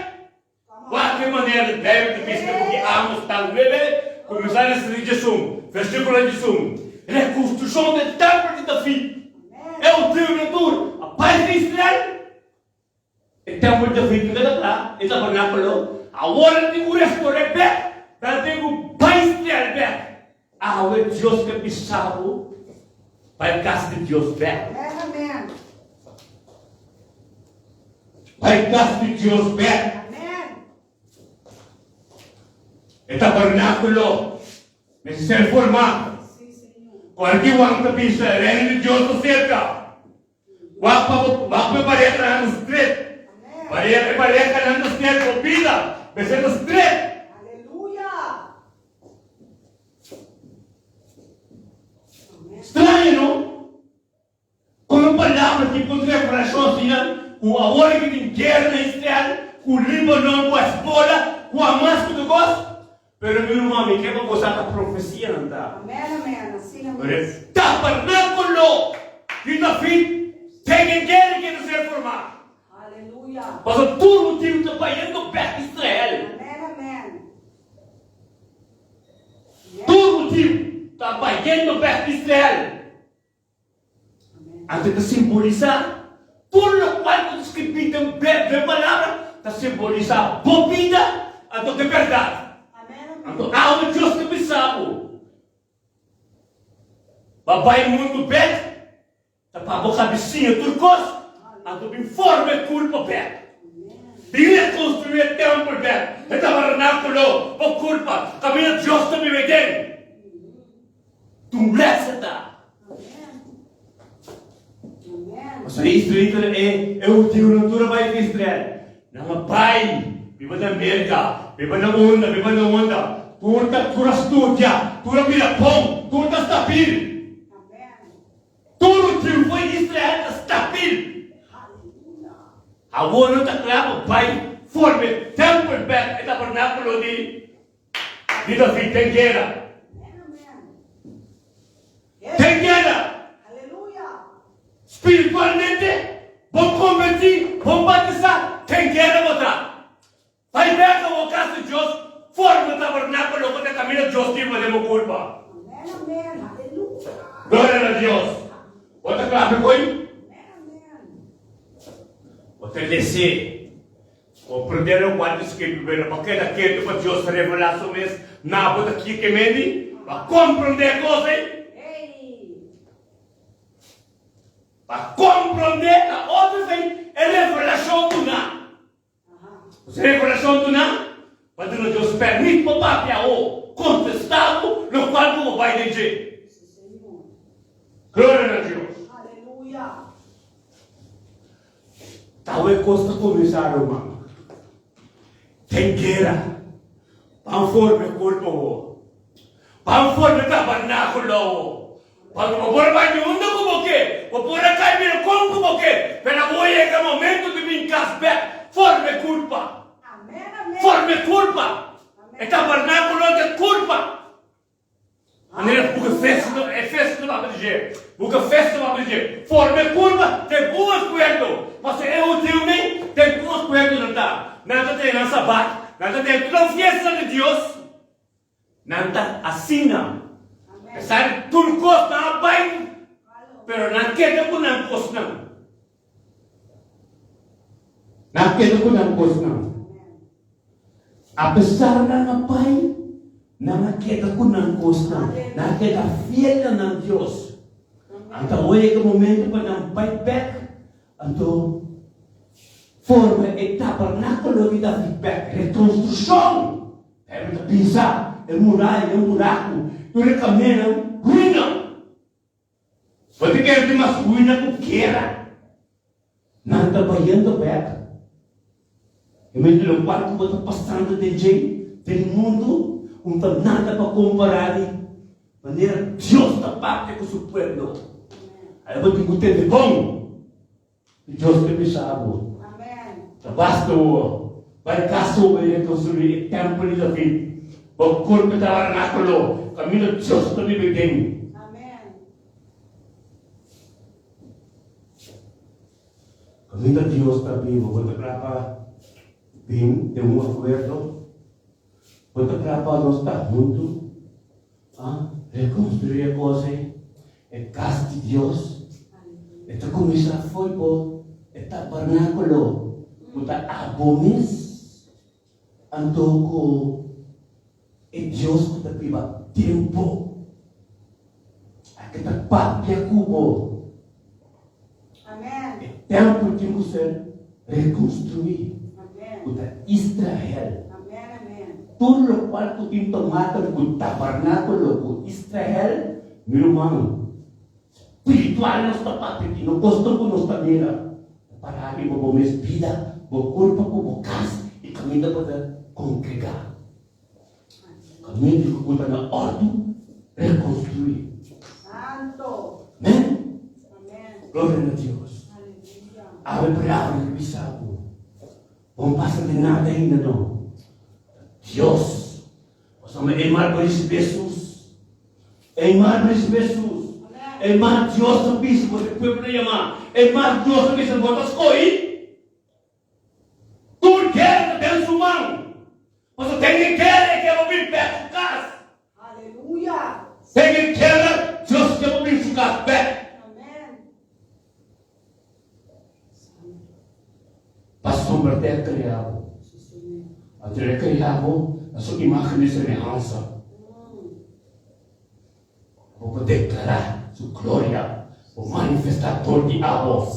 Speaker 1: Wak e manera di Beibel ta bisa ku ki Amos ta nuebe, kuminsá na seri diesun, versíkulo diesun. Rekonstrukshon di e tèmpel di David. E hudiunan tur a bai di Israel. E tèmpel di David no keda kla, e tabernákulo. Awor nan tin ku restor'é bèk, nan tin ku bai Israel bèk. Awe Dios ke bisa bo bai kas di Dios bèk. Bai kas di Dios bèk. E tabernákulo mester ser formá. Kualke wan ta bisa, E Reino di Dios ta serka. Wak pa bo wak pa e parehanan ta stret. Pareha e parehanan ta stret bo bida mester ta stret. Straño no? Kon un palabra tin kon revelashon asina ku awor ki tin guera na Israel ku Libanon ku Hezbollah ku Hamas ku tur kos? Pero mi ruman mi ke pa bo sa ta profesianan ta. Pero e tabernáculo di David den e guera ke ta ser formá. Pasobra tur hudiu ta bayendo bek Israel. Tur hudiu ta bayendo bek Israel. Anto ta simbolisá tur lokual ku ta skribí den den Palabra ta simbolisá bo bida anto ta e bèrdat. Anto awe Dios ta bisa bo pa bai mundu bèk ta pa bo kabisiña tur kos anto bin forma e kurpa bèk. Bin rekonstruí e tèmpel bèk, e tabernákulo, bo kurpa, kaminda Dios ta biba den. Tumblesa ta. Pasobra e israelitanan, e e hudiunan tur a bai for Israel. Nan a bai biba na Merka, biba na unda, biba na unda. Tur ta tur a studia, tur a bira bon, tur ta stabil. Tur hudiu for Israel ta stabil. Awor nan ta kla pa bai forma e tèmpel bèk, e tabernákulo di di David den guera. Den guera. Spiritualmente, bon konvertí, bon batisá, den guera bo ta. Bai bèk awor kas di Dios, forma tabernákulo ku ta kaminda Dios tin pa den bo kurpa. Gloria na Dios! Bo ta kla pa koe? Bo ta desé Komprendé lokual ta skirbi pero pa keda ketu pa Dios revelá su mes na bo ta kiko e menti pa komprendé e kos ei. Pa komprendé ta otro esei e revelashon duná. Pues e revelashon duná pa duna Dios pèrmit pa papia o kontestá bo lokual ku bo bai den dje. Gloria na Dios. Tawe kos ta kuminsá, ruman. Ten guera. Ban forma e kurpa wo. Ban forma e tabernákulo wo. Pasobra bo por a bai di unda ku bo ke, bo por a kai bira kon ku bo ke, pero awor yega e momento di bin kas bèk. Forma e kurpa. Forma e kurpa. E tabernákulo ta e kurpa. Manera buka festo e festo ta papia di dje. Buka festo ta papia di dje. Forma e kurba den un akuerdo. Pasobra e hudiunan den un akuerdo nan ta. Nan ta tene nan sabat, nan ta tene tur nan fiesta di Dios. Nan ta asina. Apesar di tur kos nan a bai, pero nan keda ku nan kosnan. Nan keda ku nan kosnan. Apesar nan a bai, nan a keda ku nan kosnan. Nan a keda fiel na nan Dios. Anto awor yega momento pa nan bai bek, anto forma e tabernakulo di David bek, rekonstrukshon. Bijbel ta bisa, e muraya, e buraku, tur e kamindanan ruina. Bo ta kere tin mas ruina ku gera. Nan ta bayendo bek. E mente lokual ku bo ta pasando den dje, den mundu, un ta nada pa kompará di manera Dios ta papia ku su pueblo. Ai bo tin ku tende bon. I Dios ta bisa bo, Ta basta bo bai kas bo bai rekonstruí e tèmpel di David, bo kurpa e tabernákulo kaminda Dios ta biba den. Kaminda Dios ta biba, bo ta kla pa bin den un akuerdo? Bo ta kla pa nos ta huntu pa rekonstruí e kos ei, e kas di Dios? E ta kuminsá fo'i bo e tabernákulo ku ta abo mes, anto ku e Dios ku ta biba den bo, a ke ta papia ku bo. E tèmpel tin ku ser rekonstruí, ku ta Israel. Tur lokual ku tin tomata ku tabernákulo ku Israel, mi ruman, spiritual nos ta papia aki, no kosnan ku nos ta mira. Ta para riba bo mes bida, bo kurpa ku bo kas i kaminda bo ta kongregá. Kaminda ku ta na òrdu, rekonstruí. Amèn. Gloria na Dios. Awe palabra ta bisa bo, bo no pasa di nada ainda no. Dios, pasobra e mal por risibi Hesus. E mal por risibi Hesus. E mal Dios ta bisa bo ta e pueblo yamá. E mal Dios ta bisa bo ta skohi. Tur guera ta den su man. Pasobra den e guera e ke bo bin bek su kas. Den e guera Dios ke bo bin su kas bek. Pasobra te a krea bo. Anto el a krea bo na su imagen i semehansa. Bo por deklará su gloria, bo manifestá dor di abo.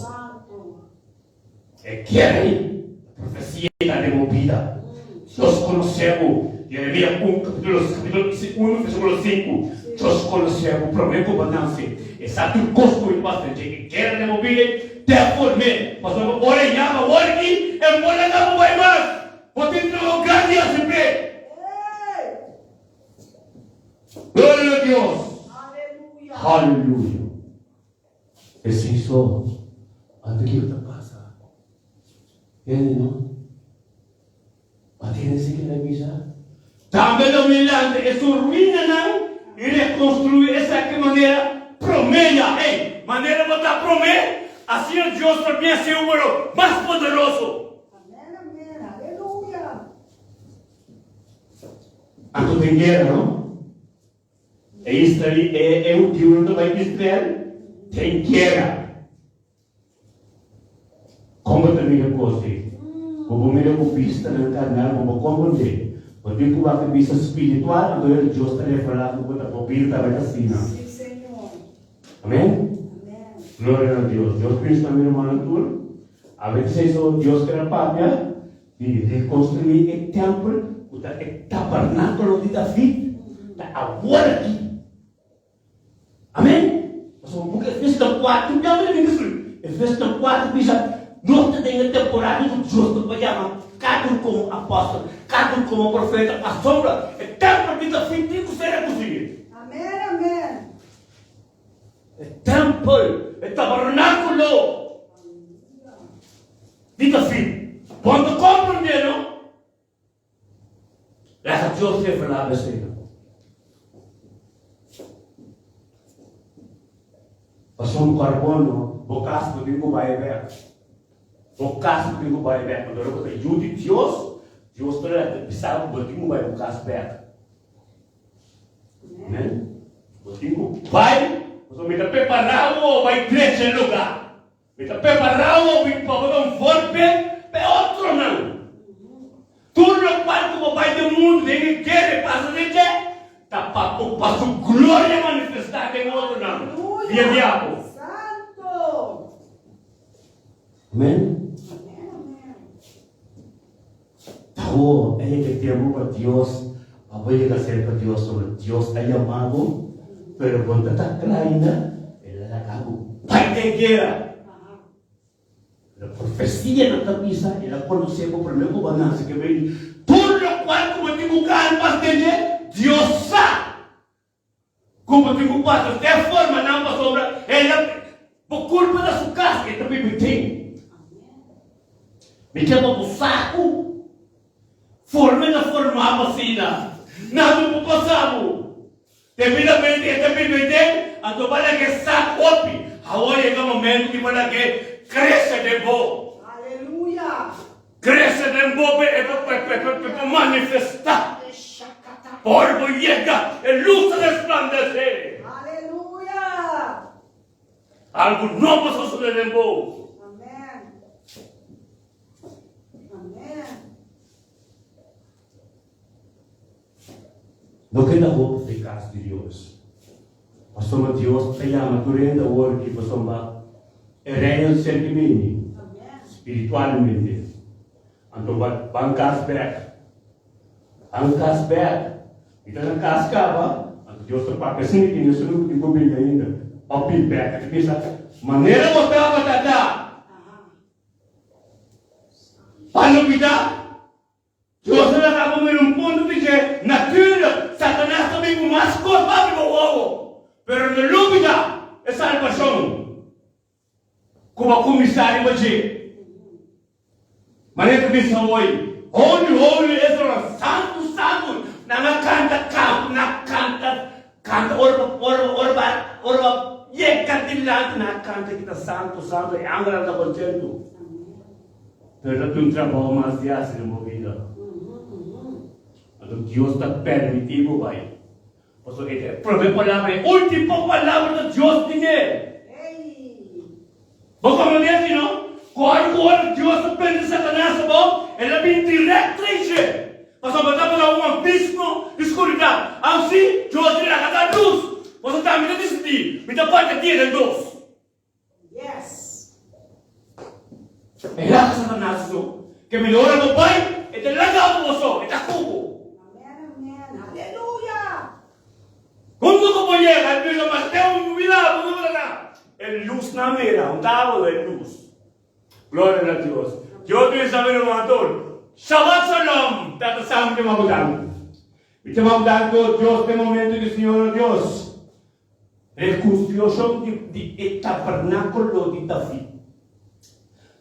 Speaker 1: E kier ei, e profesia ta den bo bida. Dios konosé bo. Jeremia un kapítulo kapítulo 1 versíkulo 5. Dios konosé bo promé ku bo nase. E sa tur kos ku mi pasa dje e guera den bo bida te a form'é. Pasobra bo ora e yama awor aki, e no por laga bo bai mas. Bo tin trabou grandi hasi p'e. Gloria na Dios! Aleluya! Esei so, anto kiko ta pasa? Hende no a tende esei ke el a bisa. Tambe lo mi lanta e su ruinanan i rekonstruí esaki manera promé ya. Ei, manera bo ta promé, asina Dios lo bin hasi bo mas poderoso.
Speaker 2: Amén, amén, aleluya.
Speaker 1: Anto den guera, no? E israel, e, e hudiunan ta bai Israel den guera. Kon bo ta mira kos ei? Bo por mira ku bistanan karnal, bo por komprondé. Bo tin ku wak e bista spiritual, anto ora Dios ta revelá ku bo ta bo bida ta bai ta asina.
Speaker 2: Sí, Señor.
Speaker 1: Amén?
Speaker 2: Amén.
Speaker 1: Gloria na Dios. Dios bendicioná mi rumannan tur. A veces eso Dios kere papia di reconstruí e tempel ku ta e tabernákulo di David ta awor aki. Amén? Pasobra buki Efesionan 4, ya mi ta destruí. Efesionan 4 bisa nos ta den e temporada ku Dios ta por yama kada un komo apòstel, kada un komo profeta, pasobra e tempel di David tin ku ser rekonstruí.
Speaker 2: Amén, amén.
Speaker 1: E tempel, e tabernákulo di David. Bo no ta komprendé, no? Laga Dios revelá bo esei. Pasobra ku arbono, bo kas bo tin ku bai bèk. Bo kas bo tin ku bai bèk. Pasobra ora bo ta yu di Dios, Dios ta bisa bo, bo tin ku bai bo kas bèk. Amen. Bo tin ku bai, pasobra mi ta prepará bo bai drecha e lugá. Mi ta prepará bo pa bo ta un voorbeeld pa e otronan. Tur lokual ku bo bai den mundu den e guera e pasa den dje, ta pa bo pa su gloria manifestá den otronan via diablo.
Speaker 2: Santo.
Speaker 1: Amen.
Speaker 2: Amen, amen.
Speaker 1: Tawo a yega e tempu pa Dios, pa bo yega serka Dios, pasobra Dios a yama bo, pero bo no ta ta kla ainda, el a laga bo bai den guera. Pero profesianan ta bisa, el a konosé bo promé ku bo a nase, ke bini tur lokual ku bo tin ku gana pas den dje, Dios sa. Ku bo tin ku pasa te forma nan pasobra el a bo kulpa ta su kas e ta biba den. Mi ke pa bo sa ku forma e ta forma bo asina nada no por pasa bo. Debidamente e ta biba den anto bo a laga e sa hopi awor yega momento di bo laga e krese den bo.
Speaker 2: Aleluya.
Speaker 1: Krese den bo pe e por manifestá. Ora bo yega, e lus ta resplandesé.
Speaker 2: Aleluya!
Speaker 1: Algu nobo sosodé den bo.
Speaker 2: Amèn. Amèn.
Speaker 1: No keda hopi den kas di Dios. Pasobra Dios ta yama tur hende awor aki pasobra e Reino ta serka bini spiritualmente. Anto ban kas bek. Ban kas bek. Mi ta na kas kaba, anto Dios ta papia asina ki nesun no tin ku bini ainda. Bo bin bek. E ta bisa, Manera bo tabata ta. Pa lubida. Dios a laga bo mira un punto di dje. Natuurlijk, Satanas ta bin ku mas kos pa abri bo wowo. Pero no lubida e salbashon ku bo a kuminsá riba dje. Manera ta bisa hoy, Holy, holy Israel, santu, santu. Nan a kanta kantu, nan a kanta, kanta ora bo, ora bo, ora bo, ora bo yega dilanti, nan a kanta kita santu, santu, e angelnan ta kontentu. Pero ta tin un trabou mas di hasi den bo bida. Anto Dios ta permití bo bai. Pasobra e ta e promé palabra, e último palabra ta Dios tin e. Bo komprendé así, no? Kòrda ku ora Dios a prende Satanas abou, el a bin dirèkt trei dje. Pasobra tabata un abismo di skuridat. Ansi, Dios di laga ta lus. Pasobra tambe ta disidí, Mi ta parti e dia den dos.
Speaker 2: Yes.
Speaker 1: E laga Satanas so. Ke mi ora bo bai, e ta laga bo so, e ta ku bo.
Speaker 2: Amen, amen.
Speaker 1: lus nan mira, un ta e lus. Gloria na Dios. Dios bendiga mi ruman tur. Shabbat shalom! Tata Sam ta manda danki. Mi ta manda danki o Dios den momento di Señor o Dios. Rekonstrushon di e tabernakulo di David.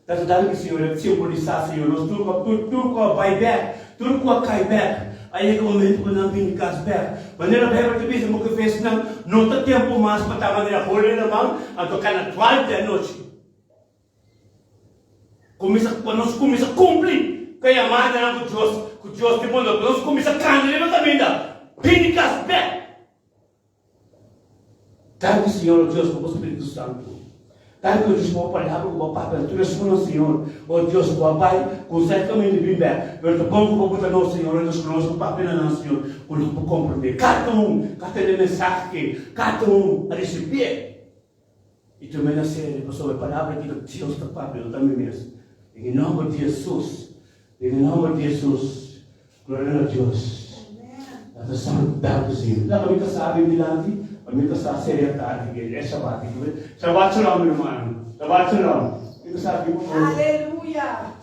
Speaker 1: Tata danki Señor e simbolisá Señor nos tur ku a tur tur ku a bai bèk, tur ku a kai bèk a yega momento ku nan bini kas bèk. Manera Bijbel ta bisa moke vesnan no ta tempu mas pa ta manera hole na man anto kana dual di anochi. Kuminsa pa nos kuminsa kumpli ku e yamadanan ku Dios ku Dios tin pa nos, pa nos kuminsa kanta riba kaminda bini kas bèk. Danki Señor, o Dios, pa bo Spiritu Santu. Danki, o Dios, pa bo Palabra ku bo a papia na tur esunnan, Señor. O Dios, ku a bai ku sa e kaminda bin bèk. Pero ta bon ku bo buta nos, Señor, o Dios, ku nos por papia na nan, Señor, ku nan por komprendé. Kada un ku a tende e mensahe aki, kada un a risibié. I tum'é na serio, pasobra e palabra aki ta Dios ta papia, no ta mi mes. Den e nòmber di Hesus, den e nòmber di Hesus, gloria na Dios. Tata Santu, danki Señor. Laga mi kasá bin dilanti, pa mi kasá seria tardi ke e Shabat aki. Shabat shalom, mi rumannan. Shabat shalom. Mi kasá bin por favor.
Speaker 2: Aleluya!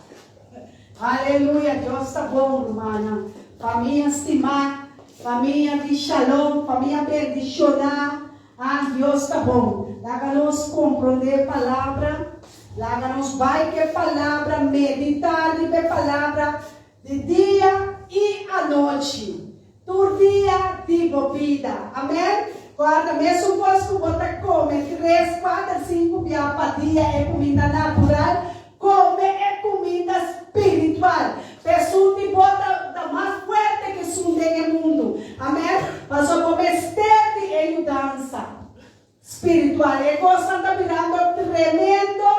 Speaker 2: Aleluya! Dios ta bon, rumannan. Famia stimá, famia di shalom, famia bendishoná. Ah, Dios ta bon. Laga nos komprondé e Palabra. Laga nos bai ku e Palabra, meditá riba e Palabra di dia i anochi, tur dia di bo bida. Amèn. Kòrda, mesun kos ku bo ta kome tres, kuater, sinku bia pa dia e kuminda natural, kome e kuminda spiritual. P'esun di bo ta ta mas fuerte ku esun den e mundu. Amèn. Pasobra bo mester di e yudansa spiritual. E kosnan ta birando tremendo,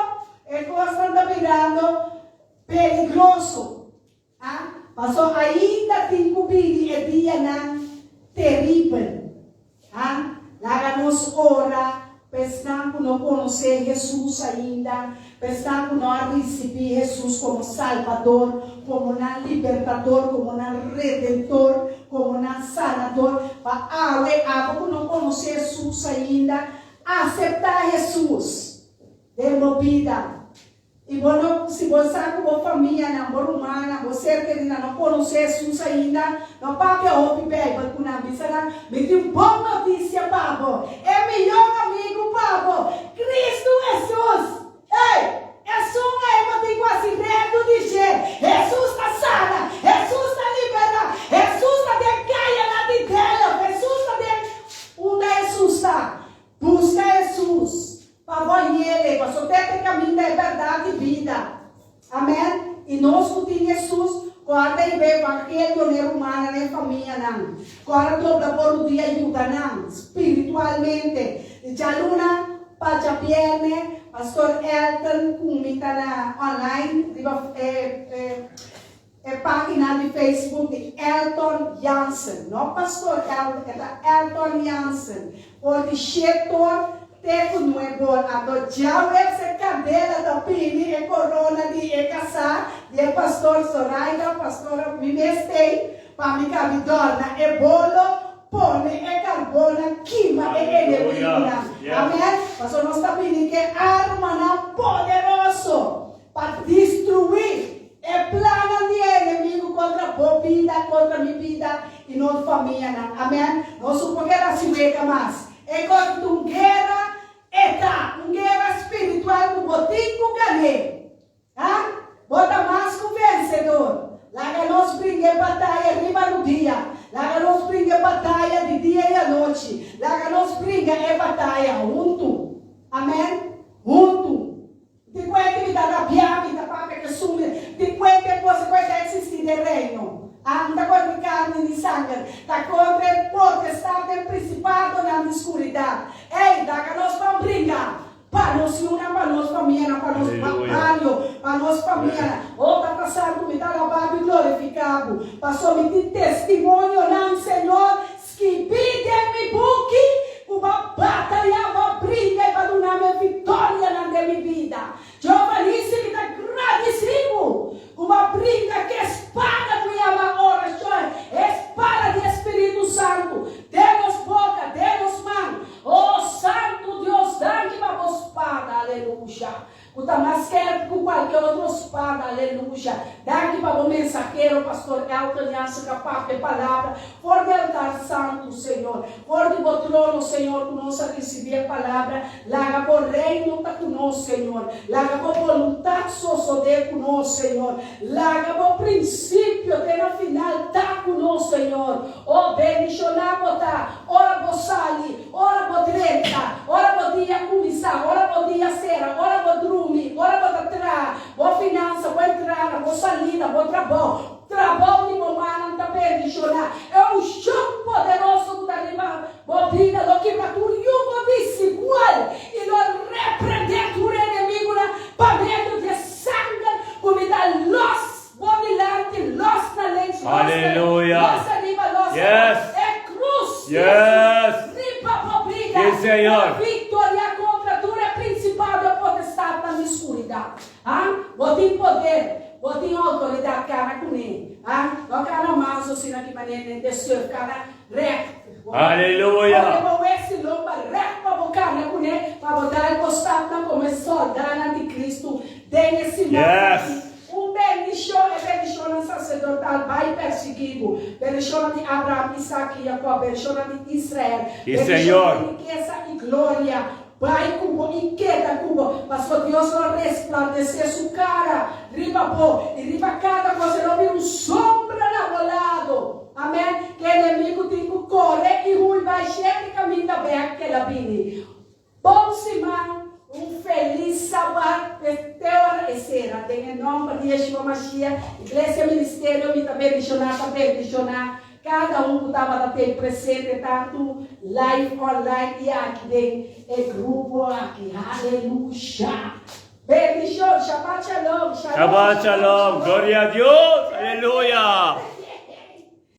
Speaker 2: e kosnan ta birando peligroso. A Paso ainda tin ku bini e dianan teribel. A Laga nos ora pa esnan ku no konosé Hesus ainda, pa esnan ku no a risibí Hesus komo Salbador, komo nan Libertador, komo nan Redentor, komo nan Sanador. Pa awe, abo ku no konosé Hesus ainda, aseptá Hesus den bo bida. I bo no, si bo sa ku bo famianan, bo rumannan, bo ser kerinan no konosé Hesus ainda, no papia hopi Beibel ku nan. Bisa nan, Mi tin un bon notisia pa bo, e mihó amigu pa bo, Kristu Hesus! Ey! Esun ei bo tin ku hasi redu di dje. Hesus ta sana! Hesus ta liberá! Hesus ta den kayanan di Delft! Hesus ta den. Unda Hesus ta? Buska Hesus pa bo yele, pasobra te te kaminda e bèrdat i bida. Amèn. I nos ku tin Hesus, kòrda i be evangelio n'e rumannan, n'e famianan. Kòrda dobla bo rudia yuda nan spiritualmente. Di djaluna pa djabièrnè, Pastor Elton ku mi ta na online riba e E página di Facebook di Elton Jansen, no Pastor Elton, e ta Elton Jansen, for di shetor te ku nuebor. Anto djaweps e kandela ta bini e korona di e kasá di e Pastor Zoraida, Pastora mi mes tei pa mi kabi dòrna e bolo, pone e karbonnan, kima e enemigunan. Amen. Pasobra nos ta bini ku e armanan poderoso pa destruí E plannan di e enemigu kontra bo bida, kontra mi bida i nos famianan. Amen. Nos no por keda sin wega mas. E kos ta un guera, e ta un guera spiritual ku bo tin ku gan'é. Ha? Bo ta mas ku vensedor. Laga nos bringa e bataya riba rudia. Laga nos bringa e bataya di dia i anochi. Laga nos bringa e bataya huntu. Amen. Huntu. Di kuente mi ta rabiá, mi ta papia ku esun mi di kuente e kos ku ta eksistí den Reino. A No ta kontra di karni ni sanger, ta kontra e potestat den prinsipadonan di skuridat. Ey, laga nos ban bringa pa nos yunan, pa nos famianan, pa nos bario, pa nos famianan. O Tata Santu, mi ta alabá bo i glorifiká bo, pasobra mi tin testimonionan, Señor, Skibí den mi buki ku bo batayá, bo bringa i bo duna mi e viktorianan den mi bida. Jehová Nisi, mi ta gradisí bo ku bo bringa ku e spada ku yama orashon, e spada di e spiritu santu, den nos boka, den nos man. O Santu Dios, danki pa bo spada. kualke otro spada, aleluya. Danki pa bo mensahero Pastor Elton Jansen ku a papia e palabra for di altar santu, Señor. For di bo trono, Señor, ku nos a risibí e palabra. Laga bo reino ta ku nos, Señor. Laga bo boluntat sosodé ku nos, Señor. Laga bo prinsipio te na final ta ku nos, Señor. O bendishoná bo ta ora bo sali, ora bo drenta, ora bo dia kuminsá, ora bo dia sera, ora bo drumi, ora bo ta traha, bo finansa, bo entrada, bo salida, bo trabou. Trabou di bo mannan ta bendishoná. E unshon poderoso ku ta riba bo bida lo kibra tur yugo desigual i lo reprendé tur enemigunan pa medio di e sanger ku mi ta lòs bo dilanti, lòs na links, lòs
Speaker 1: Aleluya.
Speaker 2: lòs ariba, lòs
Speaker 1: Yes.
Speaker 2: abou. E krus di
Speaker 1: Yes.
Speaker 2: Hesus riba bo bida
Speaker 1: Sí, Señor.
Speaker 2: ta viktoria kontra tur e prinsipado e potestadnan di skuridat. Ha? Bo tin poder, bo tin outoridat, kana kuné. Ha? No kana manso asina ki manera den te surf, kana règt. Bo
Speaker 1: Aleluya!
Speaker 2: Pone bo wesi lomba règt pa bo kana kuné, pa bo dal bo stapnan komo e sòldánan di Kristu den e siman
Speaker 1: Yes!
Speaker 2: aki. Un bendishon, e bendishonnan saserdotal bai persiguí bo, bendishonnan di Abraham, Isak i Jakòb, bendishonnan di Israel,
Speaker 1: Sí,
Speaker 2: bendishonnan
Speaker 1: Señor.
Speaker 2: di rikesa i gloria. Bai ku bo i keda ku bo, pasobra Dios lo resplandesé su kara riba bo, i riba kada kos e lo bira un sombra na bo lado. Amèn. Ku e enemigu tin ku kore i hui bai shete kaminda bèk ku el a bini. Bon siman, un felis Sabat te ora e sera. Den e nòmber di Yeshua Mashiach, Iglesia Ministerio mi ta bendishoná ta bendishoná. Kada un ku tabata ten presente tantu live online i aki den e grupo aki. Aleluya! Bendishon! Shabbat shalom!
Speaker 1: Shabbat shalom! Gloria a Dios! Aleluya!